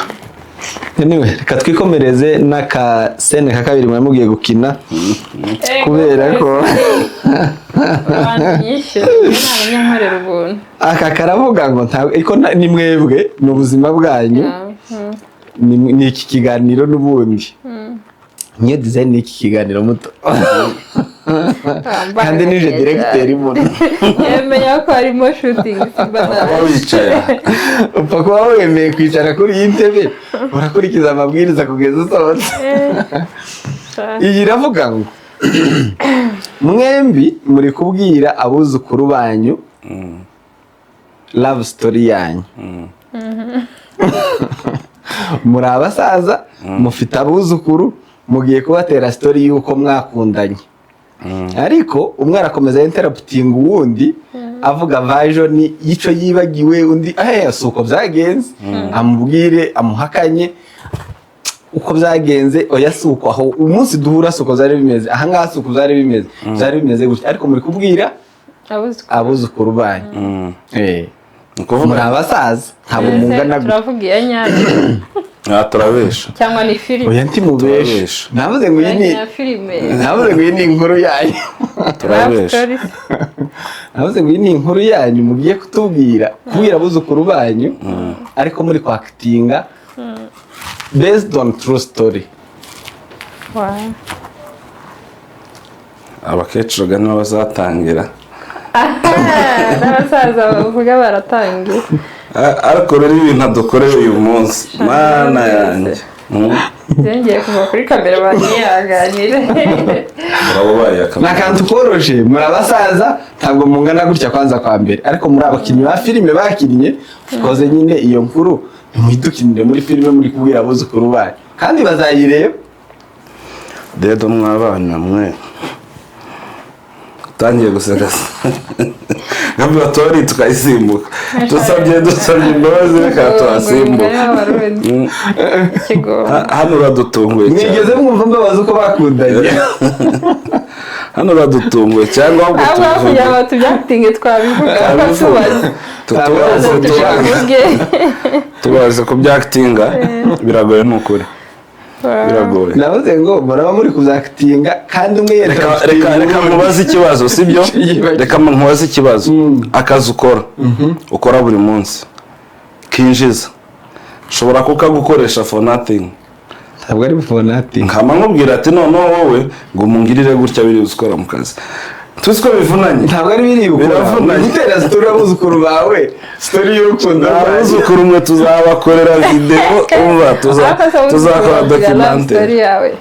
Anyway, reka twikomereze n'aka scène ka kabiri mwari mugiye gukina, kubera ko Abantu nyishyura, ntabwo nkorera ubuntu. Aka karavuga ngo ntabwo ariko ni mwebwe, ni ubuzima bwanyu, ni iki kiganiro n'ubundi niyo design y'iki kiganiro muto, kandi nije directeur muno. Yemenya ko harimo shooting, simba. Kuba wicaye aha. Upfa kuba wemeye kwicara kuri iyi ntebe, urakurikiza amabwiriza kugeza usohotse. Iyi iravuga ngo mwembi muri kubwira abuzukuru banyu love story yanyu. Muri abasaza, mufite abuzukuru, mugiye kubatera story y'uko mwakundanye, ariko umwe arakomeza interrupting uwundi, avuga version y'icyo yibagiwe, undi eh si uko byagenze, amubwire, amuhakanye uko byagenze: "Oya, si uko, aho umunsi duhura si uko byari bimeze, ahangaha si uko byari bimeze, byari bimeze gutya." Ariko muri kubwira abuzukuru. Abuzukuru banyu. Ni ukuvuga Muri abasaza, ntabwo mungana gutya. Turavuga iya nyayo Aha turabesha. cyangwa ni filime? Oya, ntimubeshe. Turabesha. Navuze ngo iyi ni Ya filime. Navuze ngo iyi ni inkuru yanyu. Love Turabesha. story. Navuze ngo iyi ni inkuru yanyu mugiye kutubwira, kubwira abuzukuru banyu, ariko muri kwactinga based on true story. Wow. Abakecuru ga nibo bazatangira. N'abasaza bavuga baratangiye. Ariko rero ibintu adukoreye uyu munsi, mana yanjye. Byongeye kuva kuri kamera, banyihanganire. Uraba ubaye Ni akamaro. akantu koroshe. Muri abasaza, ntabwo mungana gutya kwanza kwa mbere, ariko muri abakinnyi ba filime bakinnye koze nyine iyo nkuru, ntimuyidukinire muri filime muri kubwira abuzukuru banyu, kandi bazayireba. Rero mwabana mwe, utangiye guseka nkavuga tori tukayisimbuka. Dusabye imbabazi, reka tuhasimbuka. Ikigo. Hano uradutunguye cyane. Mwigeze mwumva mbabaza uko bakundanye? Hano uradutunguye cyangwa ahubwo Ahubwo tubivuge. kugira ngo tubyakitinge, twabivuga tubaze. Tutubaze. Tubivuge. Tubaze ku byakitinga, biragoye, ni ukuri biragoye. Navuze ngo muraba muri kuzakitinga kandi umwe yenda Reka nkubaze ikibazo, sibyo? Yibagiwe. Reka nkubaze ikibazo. Akazi ukora buri munsi kinjiza, nshobora kukagukoresha for nothing? Ntabwo ari for nothing. Nkama nkubwira ati noneho wowe ngo mungirire gutya, biri ukora mu kazi, tuzi ko bivunanye. Ntabwo ari biri gukora. Biravunanye. Gutera story abuzukuru bawe, story y'urukundo rwanyu. Abuzukuru mwe, tuzabakorera video, umva, tuzakora documentary. Yawe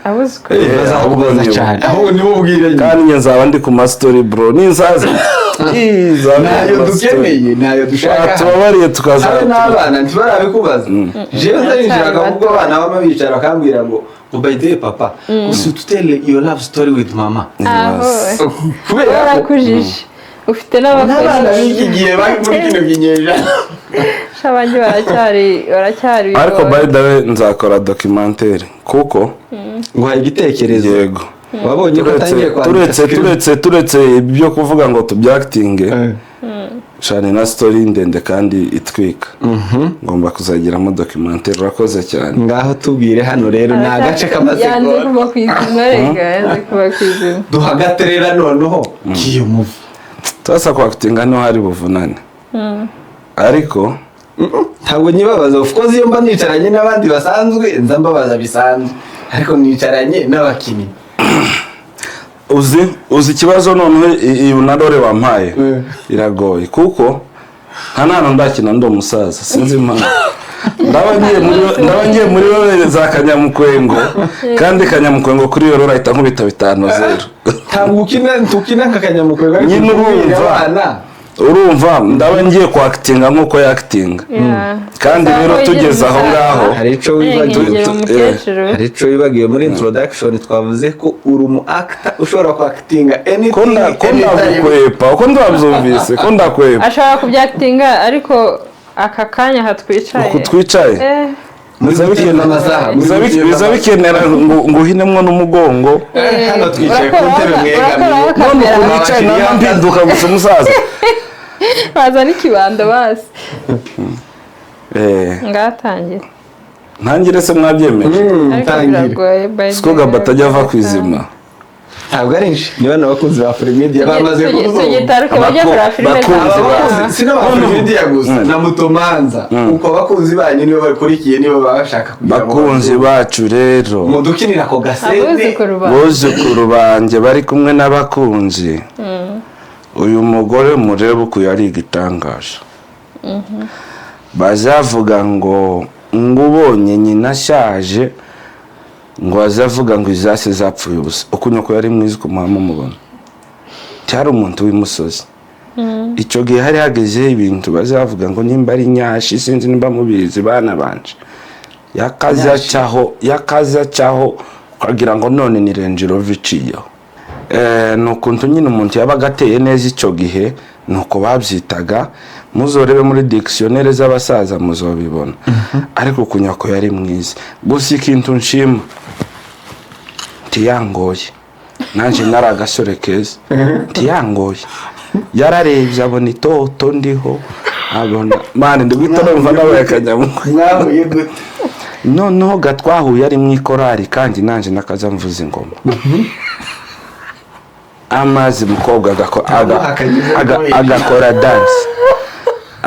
abuzukuru. Bazakubaza Ahubwo cyane, ahubwo nibo ubwire nyine. Kandi njye nzaba ndi ku ma story, bro, ninzaza nzaba ndi Ntayo ku ma story. dukeneye, ntayo dushaka. Tubabariye tukaza. Habe n'abana ntibarabikubaza. Jewe nzarinjira Baracyari akavuga bato. Abana bama bicara bakambwira ngo "By the way, papa, gusa to tell your love story with mama." Aho Kubera ko barakujije, ufite n'abana n'abakozi. b'iki gihe bari muri kino kinyejana. Abanjye baracyari Ariko bigoye. by the way, nzakora documentaire kuko Nguhaye igitekerezo. Yego. Wabonye ko Turetse atangiye kwandika turetse script. turetse ibyo kuvuga ngo tubyakitinge cyane, na story ndende kandi itwika, ngomba kuzagiramo documentaire. Urakoze cyane. Ngaho tubwire hano rero, ni agace Yanze k'amasegonda. kuva ku izima, rega yanze kuva ku izima. Duhagaterera noneho k'iyo movie. Turasa kwakitinga niho hari buvunane, ariko Ntabwo nyibabaza. Of course iyo mba nicaranye n'abandi basanzwe nza mbabaza bisanzwe, ariko nicaranye n'abakinnyi. Uzi ikibazo noneho, iyi na role wampaye iragoye, kuko nta n'ahantu ndakina ndi umusaza. Sinzi impamvu, ndaba ngiye muri role za Kanyamukwengo, kandi Kanyamukwengo kuri iyo role ahita nkubita 5-0. Ntabwo ukina, ntukina nka Kanyamukwego, ariko Nyine kubwira urumva. abana. Urumva, ndaba ngiye kwakitinga nk'uko yakitinga, kandi Gusa rero aho tugeze aho ugeze ngaho Hari ico wibagiwe. Nkegera umukecuru. Hari ico wibagiwe. Muri introduction twavuze ko uri umu actor ushobora kwakitinga anything, ko anytime. Ndagukwepa uko ndabyumvise, ko ndakwepa. Ashobora kubyakitinga, ariko aka kanya hatwicaye Uku twicaye Muri biza gutinda amasaha, muri gutinda biza amasaha. bikenera ngo uhinemwo n'umugongo. Hano twicaye ku ntebe mwegamiye. None Kamera. ukuntu wicaye, naba mpinduka gusa umusaza. Baza n'ikibando basi. Ngatangira. Ntangire se? Mwabyemeje? Ariko Tangira. biragoye by the Siko way. Gabo atajya ava ku izima. Ntabwo ari nshi niba n'abakunzi ba Afurimedia bamaze kuzumva. Tugitaruke bajye kureba filime. Bakunzi zabo. Abakunzi si n'abafurimedia gusa, na Mutomanza, kuko abakunzi banyu nibo bakurikiye, nibo baba bashaka kugira ngo Bakunzi bacu rero, mudukinira ako gasente. Abuzukuru ba buzukuru banjye bari kumwe n'abakunzi, uyu mugore murebe ukuntu yari igitangaje. Bazavuga ngo ubonye nyina ashaje, ngo azavuga ngo izase zapfuye ubusa. Uko nyoko yari mwiza, uko muhama mubona cyari umuntu w'imusozi. Icyo gihe hari hagezeho ibintu bazavuga ngo nimba ari nyashi, sinzi nimba mubizi bana banje, yakaza acaho ukagira ngo none ni Range Rover iciyeho. Ni ukuntu nyine umuntu yabaga ateye neza icyo gihe, ni uko babyitaga. Muzorebe muri dictionnaire z'abasaza muzobibona. Ariko kunyako yari mwiza. Gusa ikintu nshima, ntiyangoye. Nanjye nari agasore keza, ntiyangoye. Yararebye abona itoto ndiho, abona mani ndi guhita numva nabaye akanyamukwe. Mwahuye gute? Noneho gatwahuye ari mu ikorari, kandi nanjye nakaza mvuza ingoma. Amazi mukobwa agakora dance,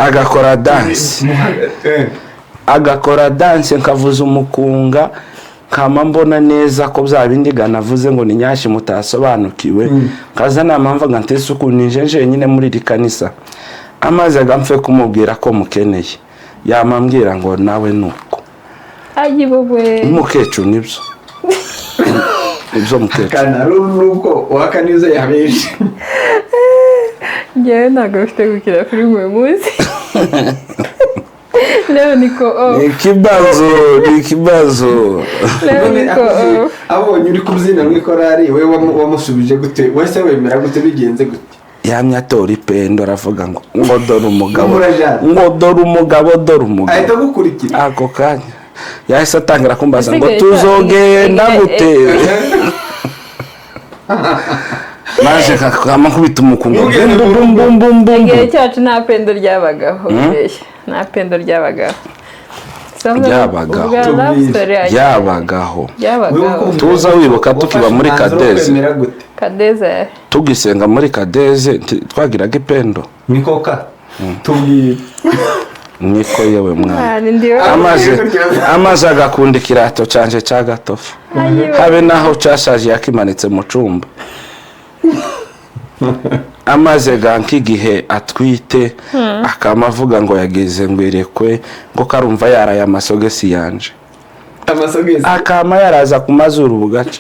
agakora dance, agakora dance, nkavuza umukunga, nkama mbona neza ko bya bindi ganavuze ngo ni nyashi mutasobanukiwe. Nkaza namamva nga ntese ukuntu nije njyenyine muri iri kanisa. Amazi agamfe kumubwira ko mukeneye, yamambwira ngo nawe nuko. Ayibowe. Umukecuru, nibyo nibyo mukecuru. Kanari nuko uwakaniza yabeshe. Ngewe ntabwo bifite gukina filime uyu munsi. Leo niko off. Ni ikibazo, ni ikibazo. Leo None niko off. Abonye uri kubyina mu ikorari, we wamusubije gute? Wese wemera gute? Bigenze gute? Yamye atora ipendo, aravuga ngo dore umugabo, Murajana. ngo dore umugabo, dore umugabo. Ahita agukurikira. Ako kanya yahise atangira kumbaza ngo Asigaye tuzogenda gute? Naje kakama nkubita umukungu. Ugende. Bum, bum, bum, bum, bum, Igihe bum. cyacu nta pendo ryabagaho, ubeshya. Nta pendo ryabagaho. Ryabagaho. Ubwa love story yanjye. Byabagaho. Ryabagaho. Tuza wibuka tukiba muri Wafashe umwanzuro wo Kadeze. kwemera gute? Kadeze. Tugisenga muri Kadeze, twagiraga ipendo. Niko ka tubwire. Niko yewe mwana. Ah, ni ndiwe. Amaze agakunda ikirato canje ca gatofu, habe naho cashaje yakimanitse mu cumba. Amaze ga nk'igihe atwite, akama avuga ngo yagize ngo irekwe, ngo karumva yaraye amasogesi yanje. Amasogisi. Akama yaraza ku mazuru bugaca.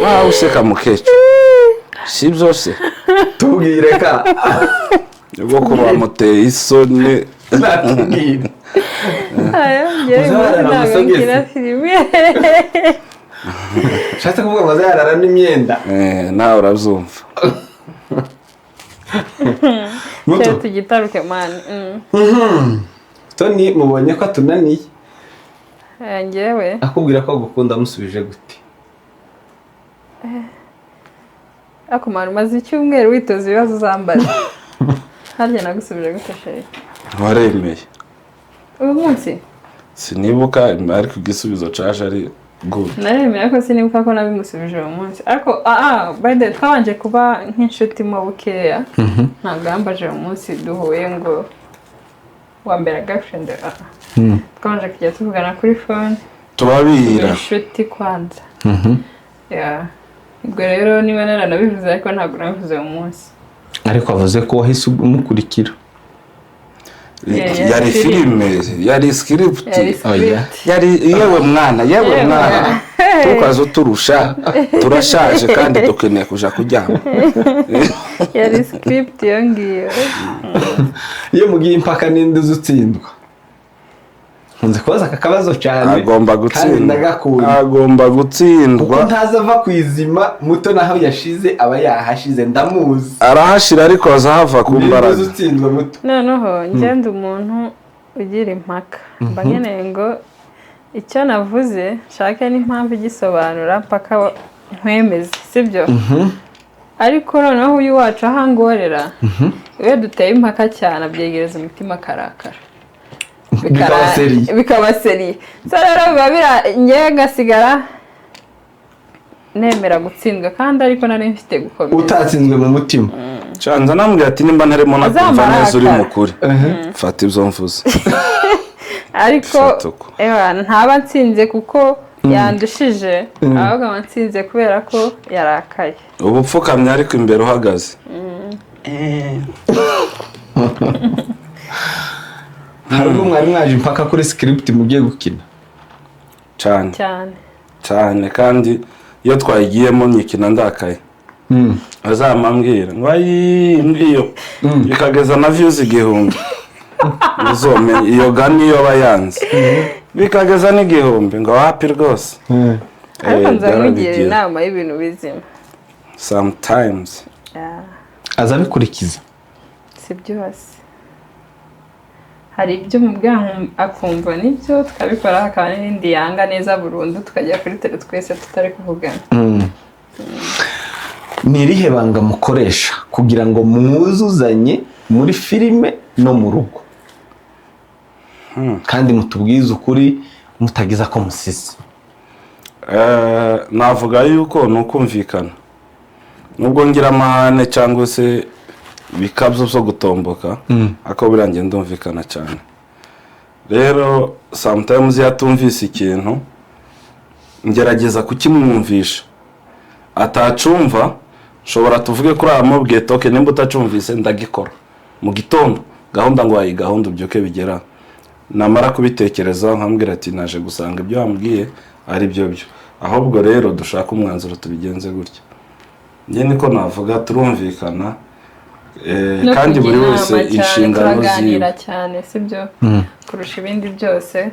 Wawe useka, mukecuru, si byose. Tubwire ka. Nyogokuru bamuteye isoni. Natubwire. Aya, njyewe Uzarara umunsi ntabwo amasogisi. nkina filime. Ushatse kuvuga ngo azayarara n'imyenda? Eh, nawe urabyumva. Muto. Cyari tugitaruke mani. Toni mubonye ko atunaniye. Aya, njyewe Akubwira ko agukunda, amusubije gute? Ako mani, umaze icyumweru witoza ibibazo uzambaza. Harya nagusubije gute, chéri? Waremeye. Uyu munsi? Sinibuka, ariko igisubizo caje ari good. Naremera ko sinibuka ko nabimusubije uwo munsi, ariko by the way, twabanje kuba nk'inshuti mo bukeya. Ntabwo yambaje uwo munsi duhuye ngo wambera girlfriend. Twabanje kujya tuvugana kuri phone. Tubabira. Inshuti kwanza. Yeah. Ubwo rero niba naranabivuze, ariko ntabwo nabivuze uwo munsi. Ariko avuze ko wahise umukurikira. Yeah, Yari filime. filime, yari script. Yari Oya. script. Yari yewe mwana, yewe Yewe mwana. mwana. Tukaza uturusha, turashaje kandi dukeneye kuja kuryama. Yari script iyo ngiyo. Iyo mugiye impaka, ninde uzi utsindwa? Nkunze kubaza aka kabazo cyane. Agomba Kandi gutsindwa. ndagakunda. Agomba Kuko gutsindwa. ntaza ava ku izima. Muto naho yashize aba yahashize, ndamuzi. Arahashira, ariko azahava ku Ninde uzi mbaraga. utsindwa, Muto? Noneho ngenda umuntu ugira impaka, mba nkeneye ngo icyo navuze nshake n'impamvu igisobanura mpaka nkwemeze, sibyo? Ariko noneho uyu wacu aho angorera, iyo duteye impaka cyane abyegereza umutima akarakara. Bikaba sérieux. Bikaba sérieux. So rero biba bira ngewe ngasigara nemera gutsindwa, kandi ariko nari mfite gukomeza. Utatsinzwe mu mutima. Canza namubwira ati nimba ntarimo nakumva neza, uri Azamurakara. mukuri, fata ibyo mvuze. Ariko Fata uko. ewa, ntaba nsinze kuko yandushije, ahubwo aba nsinze kubera ko yarakaye. Uba upfukamye ariko imbere uhagaze. Hari ubwo mwari mwaje impaka kuri script mugiye gukina? Cyane. Cyane. Cyane, kandi iyo twayigiyemo nyikina ndakaye, azamambwira ngo ayi ngiyo bikageza na views 1000. Uzomenya iyo ga niyo aba yanze, bikageza n'igihumbi ngo wapi rwose. Ariko Eh, nza nkugira byarabigira. inama y'ibintu bizima. Sometimes. Yeah, Aza abikurikiza? Si byose. Hari ibyo mubwira akumva nibyo, tukabikora, hakaba n'ibindi yanga neza burundu, tukajya kuri tele twese tutari kuvugana. Ni irihe banga mukoresha kugira ngo mwuzuzanye muri filime no mu rugo, kandi mutubwize ukuri mutagize ako musize? Navuga yuko ni ukumvikana. Nubwo ngira amahane cyangwa se ibikabyo byo gutomboka, ariko buriya njye ndumvikana cyane. Rero sometimes iyo atumvise ikintu, ngerageza kukimwumvisha. Atacumva, nshobora tuvuge kuri amubwiye toke, nimba utacumvise ndagikora mu gitondo, gahunda ngo wayi gahunda ubyuke bigera. Namara kubitekereza nkambwira ati naje gusanga ibyo wambwiye ari byo byo, ahubwo rero dushake umwanzuro tubigenze gutya. Njye niko navuga, turumvikana. No Kandi kujya buri inama wese cyane, inshingano ziwe. Turaganira cyane, sibyo, kurusha ibindi byose.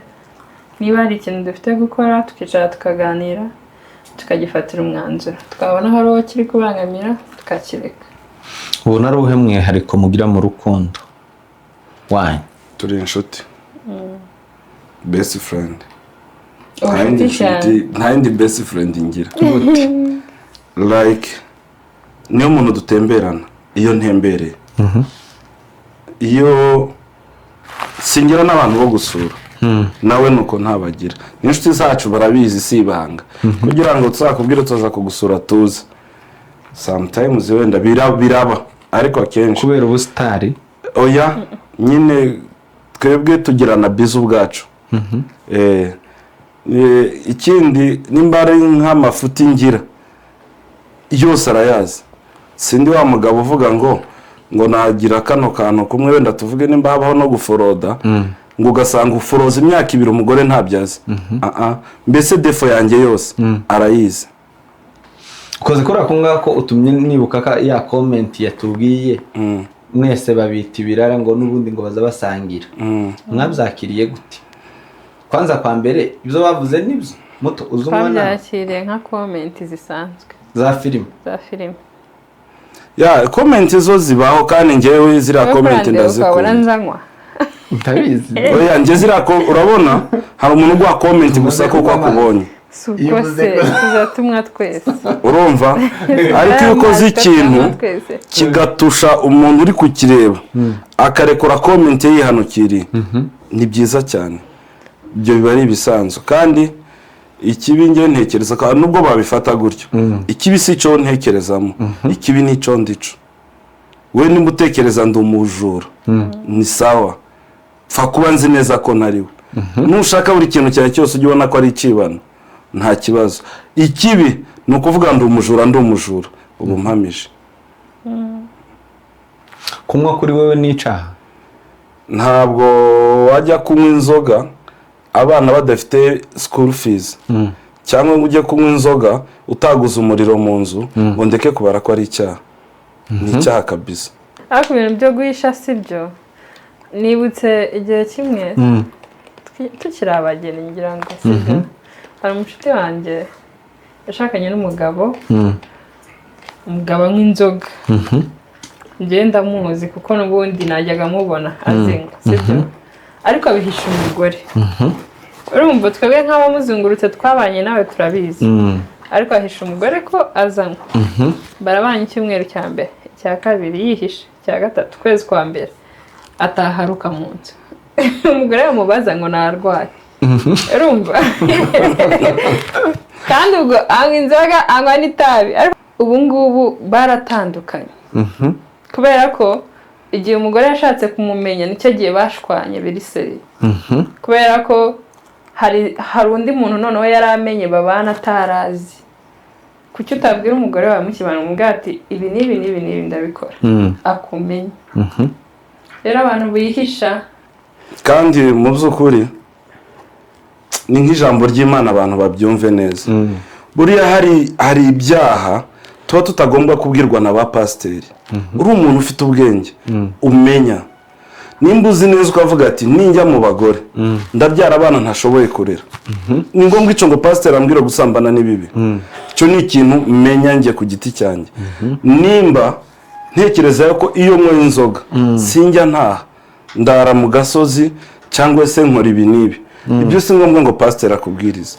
Niba hari ikintu dufite gukora, tukicara tukaganira, tukagifatira umwanzuro, twabona hari uwo kiri kubangamira tukakireka. Ubona ari uwuhe mwihariko mugira mu rukundo wanyu? Turi inshuti, best friend. Nta yindi Ubucuti cyane. nshuti, nta yindi best friend ngira. Like, niyo muntu dutemberana, iyo ntembereye, iyo singira n'abantu bo gusura, nawe nuko ntabagira. N'inshuti zacu barabizi, si ibanga, kugira ngo tuzakubwire tuza kugusura, tuze. Sometimes wenda biraba, ariko akenshi Kubera ubusitari? Oya, nyine twebwe tugirana bizu ubwacu. Ikindi, nimba ari nk'amafuti ngira yose arayazi. Sindi wa mugabo uvuga ngo nagira kano kantu kumwe, wenda tuvuge nimba habaho no guforoda, ngo ugasanga uforoza imyaka 2 umugore ntabyo azi. Ah, ah. Mbese défaut yanjye yose arayizi. Ukoze kuri ako ngako, utumye nibuka ka ya comment yatubwiye, mwese babita ibirara, ngo n'ubundi ngo baza basangira. Mwabyakiriye gute? Kwanza kwa mbere, ibyo bavuze nibyo muto uzi umwana? Twabyakiriye nka comment zisanzwe. Za filime. Za filime. Ya, comment zo zibaho, kandi njyewe ziriya Wowe comment kurandeba ukabona ndazikunda. nzanywa. Ndabizi. Oya, njye ziriya urabona hari umuntu uguha comment gusa kuko akubonye. Si Iyo uko uvuze se ko- tuzatumwa twese. Urumva, ariko iyo ukoze ikintu twese kigatusha umuntu uri kukireba, akarekura comment ye yihanukiriye, ni byiza cyane. Ibyo biba ari ibisanzwe. Kandi ikibi, njye ntekereza ko nubwo babifata gutyo, ikibi si icyo ntekerezamo, ikibi ni icyo ndico. We nimba utekereza ndi umujura, ni sawa, pfa kuba nzi neza ko ntari we. Nushaka buri kintu cyawe cyose ujye ubona ko ari ikibano, nta kibazo. Ikibi ni ukuvuga ndi umujura, ndi umujura, ubu mpamije. Kunywa kuri wowe ni icyaha? Ntabwo wajya kunywa inzoga abana badafite school fees, cyangwa ngo ujye kunywa inzoga utaguze umuriro mu nzu, ngo ndeke kubara ko ari icyaha. Ni icyaha kabisa. Ariko ibintu byo guhisha si byo. Nibutse igihe kimwe tukiri abageni, ngira ngo si byo, hari umushuti wanjye yashakanye n'umugabo, umugabo anywa inzoga. Njyewe ndamuzi kuko n'ubundi najyaga mubona azinywa, sibyo, ariko abihisha umugore. Urumva twebwe nk'abamuzungurutse twabanye nawe turabizi, ariko ahisha umugore ko azanywa. Barabanye icyumweru cya mbere, icya kabiri yihishe, icya gatatu, ukwezi kwa mbere ataharuka mu nzu. Umugore yamubaza ngo narwaye. Urumva, kandi ubwo anywa inzoga, anywa n'itabi. Ariko ubu ngubu baratandukanye, kubera ko igihe umugore yashatse kumumenya nicyo gihe bashwanye biri sérieux, kubera ko hari undi muntu noneho yari amenye babana atarazi. Kuki utabwira umugore wawe mukibana, umubwira ati ibi n'ibi n'ibi n'ibi ndabikora, akumenya? Rero abantu bihisha. Kandi mu by'ukuri ni nk'ijambo ry'Imana, abantu babyumve neza. Buriya hari ibyaha tuba tutagomba kubwirwa na ba pasiteri. Uri umuntu ufite ubwenge, umenya nimba uzi neza ukavuga ati ninjya mu bagore ndabyara abana ntashoboye kurera, ni ngombwa icyo ngo pasiteri ambwira gusambana ni bibi? Icyo ni ikintu menya njye ku giti cyanjye. Nimba ntekereza ko iyo nyweye inzoga sinjya ntaha, ndara mu gasozi cyangwa se nkora ibi n'ibi, ibyo si ngombwa ngo pasiteri akubwirize.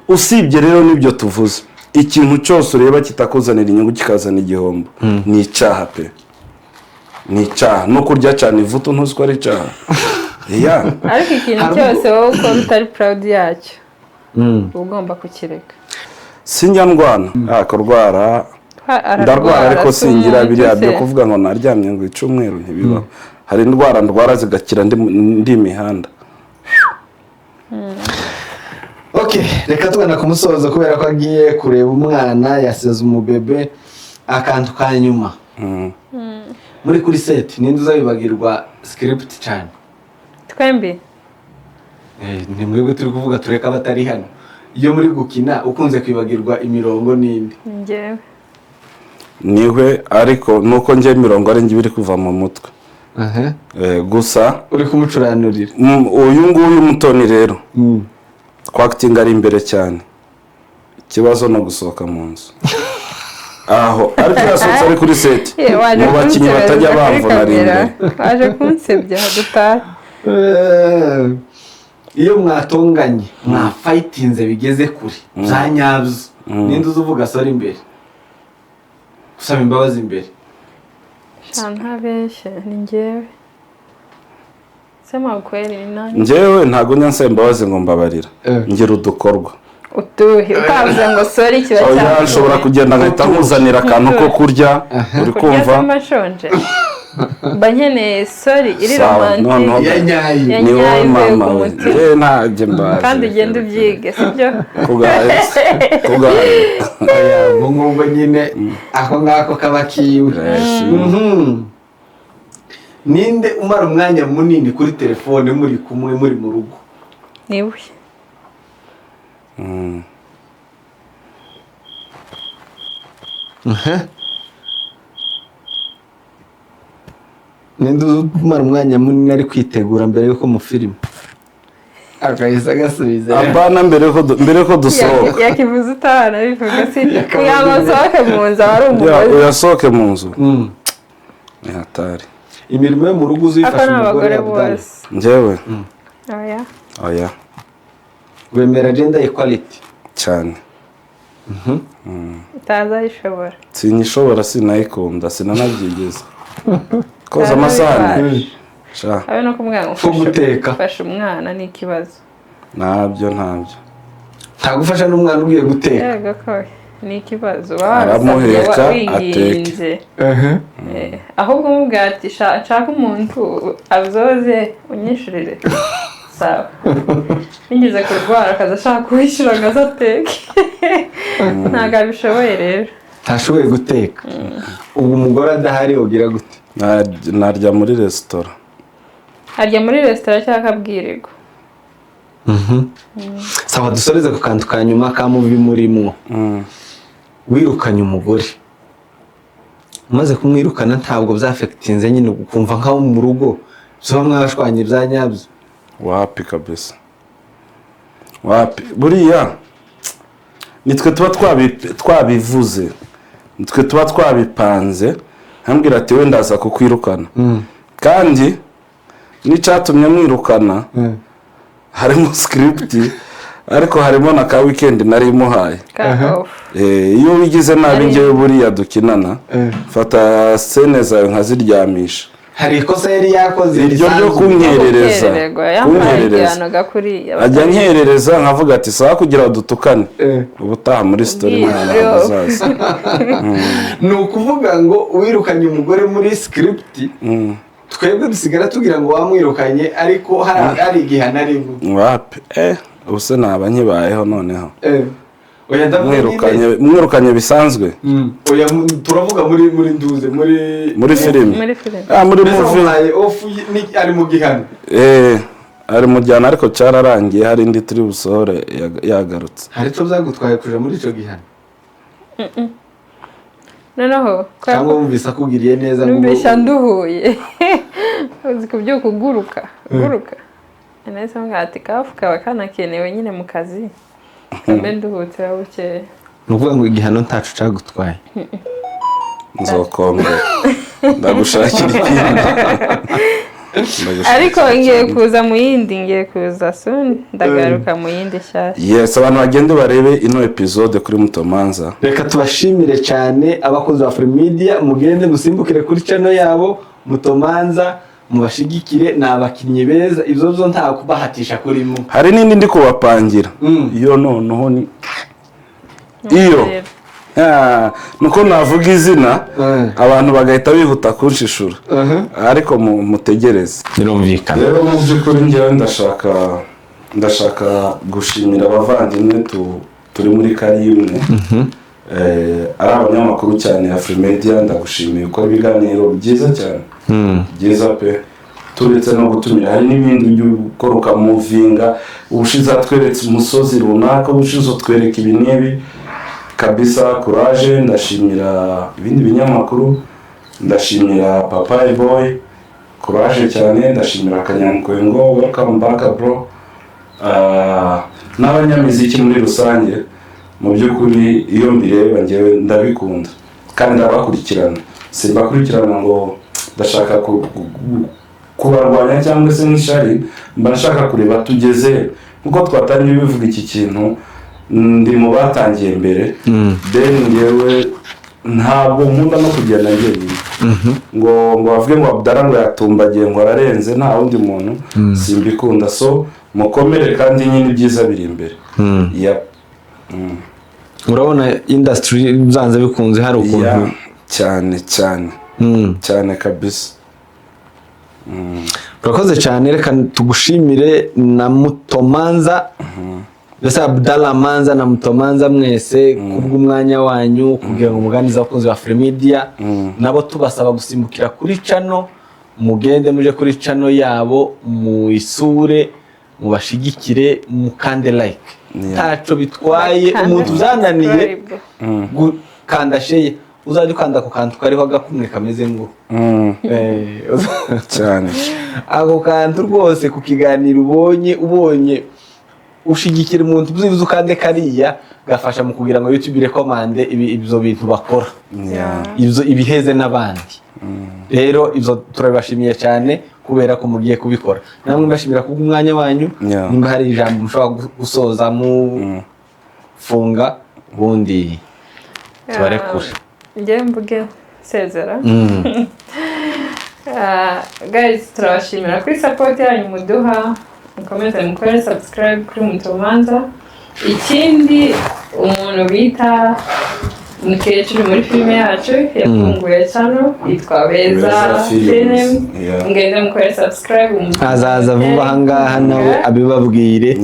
Usibye rero n'ibyo tuvuze, ikintu cyose ureba kitakuzanira inyungu kikazana igihombo ni icyaha pe, ni icyaha. No kurya cyane ivutu, ntuzi ko ari icyaha? Ya. Ariko ikintu cyose wowe ukora utari proud yacyo, uba ugomba kukireka. Sinjya ndwana, kurwara ndarwara, ariko si singira umuntu biriya byo se. kuvuga ngo naryamye ngo icyumweru, ntibibaho. Hari indwara ndwara zigakira ndi imihanda. Ok, reka tugana ku musozo, kubera ko agiye kureba umwana yasize umubebe. Akantu ka nyuma, muri kuri set ninde uzabibagirwa script cyane? Twembi. Ni mwebwe turi kuvuga, tureka abatari hano. Iyo muri gukina, ukunze kwibagirwa imirongo n'indi? Njyewe. Niwe, ariko nuko njye mirongo ari njye biri kuva mu mutwe. Gusa Uri kumucuranurira. Uyu nguyu Mutoni rero, kwakitinga ari imbere cyane. Ikibazo no gusohoka mu nzu aho, ariko yasohotse ari kuri set. Waje Mu bakinnyi kunsebya batajya kuri bamvuna ari kamera. imbere. Waje kunsebya, dutahe. Iyo mwatonganye, mwafayitinze bigeze kure bya nyabyo, ninde uza uvuga sorry imbere, gusaba imbabazi imbere? Sha, ntabeshye, ni njyewe. Sema ukweli, ni nani? Njyewe ntabwo njya nsaba imbabazi ngo mbabarira. Ngira udukorwa. Utuhe? Utavuze ngo sorry kiba Oya, cyapfuye. nshobora kugenda ngahita nkuzanira akantu ko kurya, uri Kurya kumva? se mashonje, mba nkeneye sorry iri Sawa, romantic. noneho Ya nyayo. Ya ni wowe nyayo ivuye mama ku we. mutima. Njyewe ntabyo mbazi. Kandi ugende ubyige, sibyo? Kugaye kugaye. Oya, ubwo ngubwo nyine ako ngako kaba kiwe. Ninde umara umwanya munini kuri telefone muri kumwe, muri mu rugo? Niwe. Ninde umara umwanya munini ari kwitegura mbere y'uko mu filime agahise agasubiza? Apana, mbere yuko dusohoka. Yakivuze utahana bivuga si kugira ngo nsohoke mu nzu aba ari Ya, umugozi. uyasohoke mu nzu ni hatari. Imirimo yo mu rugo Ako uzifasha ni umugore abagore Abdallah? bose. Njyewe? Oya. Oya. Wemera gender equality? Cyane. Utazayishobora. Sinyishobora, sinayikunda, sinanabyigeze koza amasahani sha. Habe no kumubwira ngo Ko guteka. Fasha umwana ni ikibazo. Ntabyo, ntabyo. Ntagufasha n'umwana ugiye guteka? Yego ko ni ikibazo. Aramuheka, Winginze. Ahubwo umubwira ati: Nshaka umuntu abyoze, unyishurire." Sawa, nigeze kurwara akaza ashaka kuwishyura ngo aze ateke, ntabwo abishoboye rero. Ntashoboye guteka. Ubwo umugore adahari ugira gute? Narya muri resitora. Arya muri resitora cyangwa akabwirirwa. Sawa, dusoreze ku kantu ka nyuma ka movie murimwo. Wirukanye umugore, umaze kumwirukana ntabwo byafekitinze nyine ukumva nkaho mu rugo zuba mwashwanye bya nyabyo? Wapi kabisa, wapi. Buriya nitwe tuba twabivuze, nitwe tuba twabipanze. Nkambwira ati: "Wenda ndaza kukwirukana." Kandi n'icyatumye mwirukana harimo script, ariko harimo na ka weekend nari imuhaye. Ka off. Iyo wigize nabi, njyewe buriya dukinana, mfata scene zawe nkaziryamisha. Hari ikosa yari yakoze Iryo ryo risanzwe. kunkerereza. Gukerererwa yampaye Kunkerereza. igihano gakuriya. Ajya nkerereza, nkavuga ati: "Sawa," kugira ngo dutukane. Ubutaha muri story Ubwiza. mwana ntabwo azaza. Ni ukuvuga ngo wirukanye umugore muri script, twebwe dusigara tugira ngo wamwirukanye, ariko hari igihano arimo. Wapi, ubu se naba nkibayeho noneho? Oya, ndavuga nyine. Mwirukanye bisanzwe. Oya, turavuga muri nduze muri Muri filime. Muri filime. Ah, muri Mbese movie. wamuhaye off ari mu gihano? Ari mu gihano, ariko cyararangiye, hari indi turi busohore yagarutse. Hari icyo byagutwaye kuja muri ico gihano? Noneho kubera Cyangwa ko wumvise akugiriye neza ngo numvise nduhuye, uzi kubyuka uguruka uguruka, nahise mubwira ati: "Kafu kaba kanakenewe nyine mu kazi, kambe nduhutse bukeye." Ni ukuvuga ngo igihano ntaco cagutwaye. Nzokongera ndagushakira ikindi. Ndagushakira Ariko ngiye ikindi. kuza mu yindi, ngiye kuza soon, ndagaruka mu yindi nshyashya. Yes, abantu bagende barebe ino episode kuri Mutomanza. Reka tubashimire cyane abakozi ba Media, mugende musimbukire kuri channel yabo Mutomanza, mubashigikire, ni abakinnyi beza, ibyo byo nta kubahatisha kurimo. Hari n'indi ndi kubapangira. Iyo noneho ni iyo. Rero. Ah, nuko navuga izina abantu bagahita bihuta kunshishura, ariko mutegereze. Birumvikana. Rero mu by'ukuri njyewe ndashaka gushimira abavandimwe turi muri karimwe, ari abanyamakuru cyane ya Afrimedia. Ndagushimiye ukora ibiganiro byiza cyane, byiza pe. Turetse no gutumira, hari n'ibindi ujya ukora ukamuvinga. Ubushize watweretse umusozi runaka, ubushize utwereka ibi n'ibi. Kabisa, courage. Ndashimira ibindi binyamakuru, ndashimira Papayi Boy, courage cyane. Ndashimira Kanyamukwengo, welcome back bro. N'abanyamiziki muri rusange, mu by'ukuri iyo mbireba ngewe ndabikunda kandi ndabakurikirana. Simbakurikirana ngo ndashaka kubarwanya cyangwa se nk'ishari, mba nshaka kureba tugeze nkuko twatangiye bivuga iki kintu. Ndi mu batangiye mbere. Then ngewe ntabwo nkunda no kugenda njyenyine ngo bavuge ngo Abdara ngo yatumbagiye, ngo ararenze, nta wundi muntu, simbikunda. So mukomere kandi nyine ibyiza biri imbere. Yep. Urabona industry byanze bikunze hari ukuntu Yeah, cyane cyane, cyane kabisa. Urakoze cyane. Reka tugushimire na Mutomanza, mbese Abdallah Manza na Mutomanza mwese kubw'umwanya wanyu kugira ngo muganize abakunzi ba Afrimedia. Nabo tubasaba gusimbukira kuri channel, mugende muje kuri channel yabo, muyisure, mubashigikire, mukande like. Ntaco bitwaye. Bakande Umuntu byananiye subscribe. gukanda share, uzajya ukanda ku kantu kariho agakumwe kameze ngo Cyane. Ako kantu rwose ku kiganiro ubonye ushigikira umuntu, byibuze ukande kariya, gafasha mu kugira ngo YouTube irecommande ibyo bintu bakora, ibyo ibiheze n'abandi. Rero ibyo turabibashimiye cyane kubera ko mugiye kubikora. Namwe mbashimira kubw'umwanya wanyu. Nimba hari ijambo mushobora gusoza mufunga, ubundi tubarekure. Njye mvuge nsezera. Guys, turabashimira kuri support yanyu muduha. Mukomeze mukore subscribe kuri Mutomanza. Ikindi, umuntu bita mukecuru muri filime yacu yafunguye channel yitwa Beza Beza Films. Film. Mugende mukore subscribe. Azaza vuba ahangaha nawe abibabwire.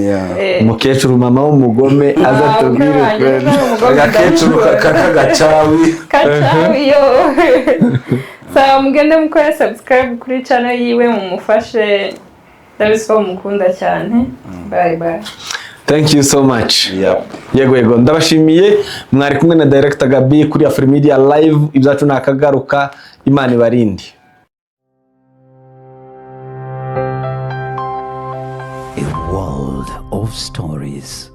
Umukecuru mama w'umugome aza tubwire ukuntu Agakecuru k'agacawi. Kacawi yo. Sawa, mugende mukore subscribe kuri channel yiwe, mumufashe, ndabizi ko mumukunda cyane. Bye bye. Thank you so much. Yep. Yego, ndabashimiye. Mwari kumwe na Director Gabi kuri Afrimedia Live. Ibyacu ni akagaruka. Imana ibarinde. A world of stories.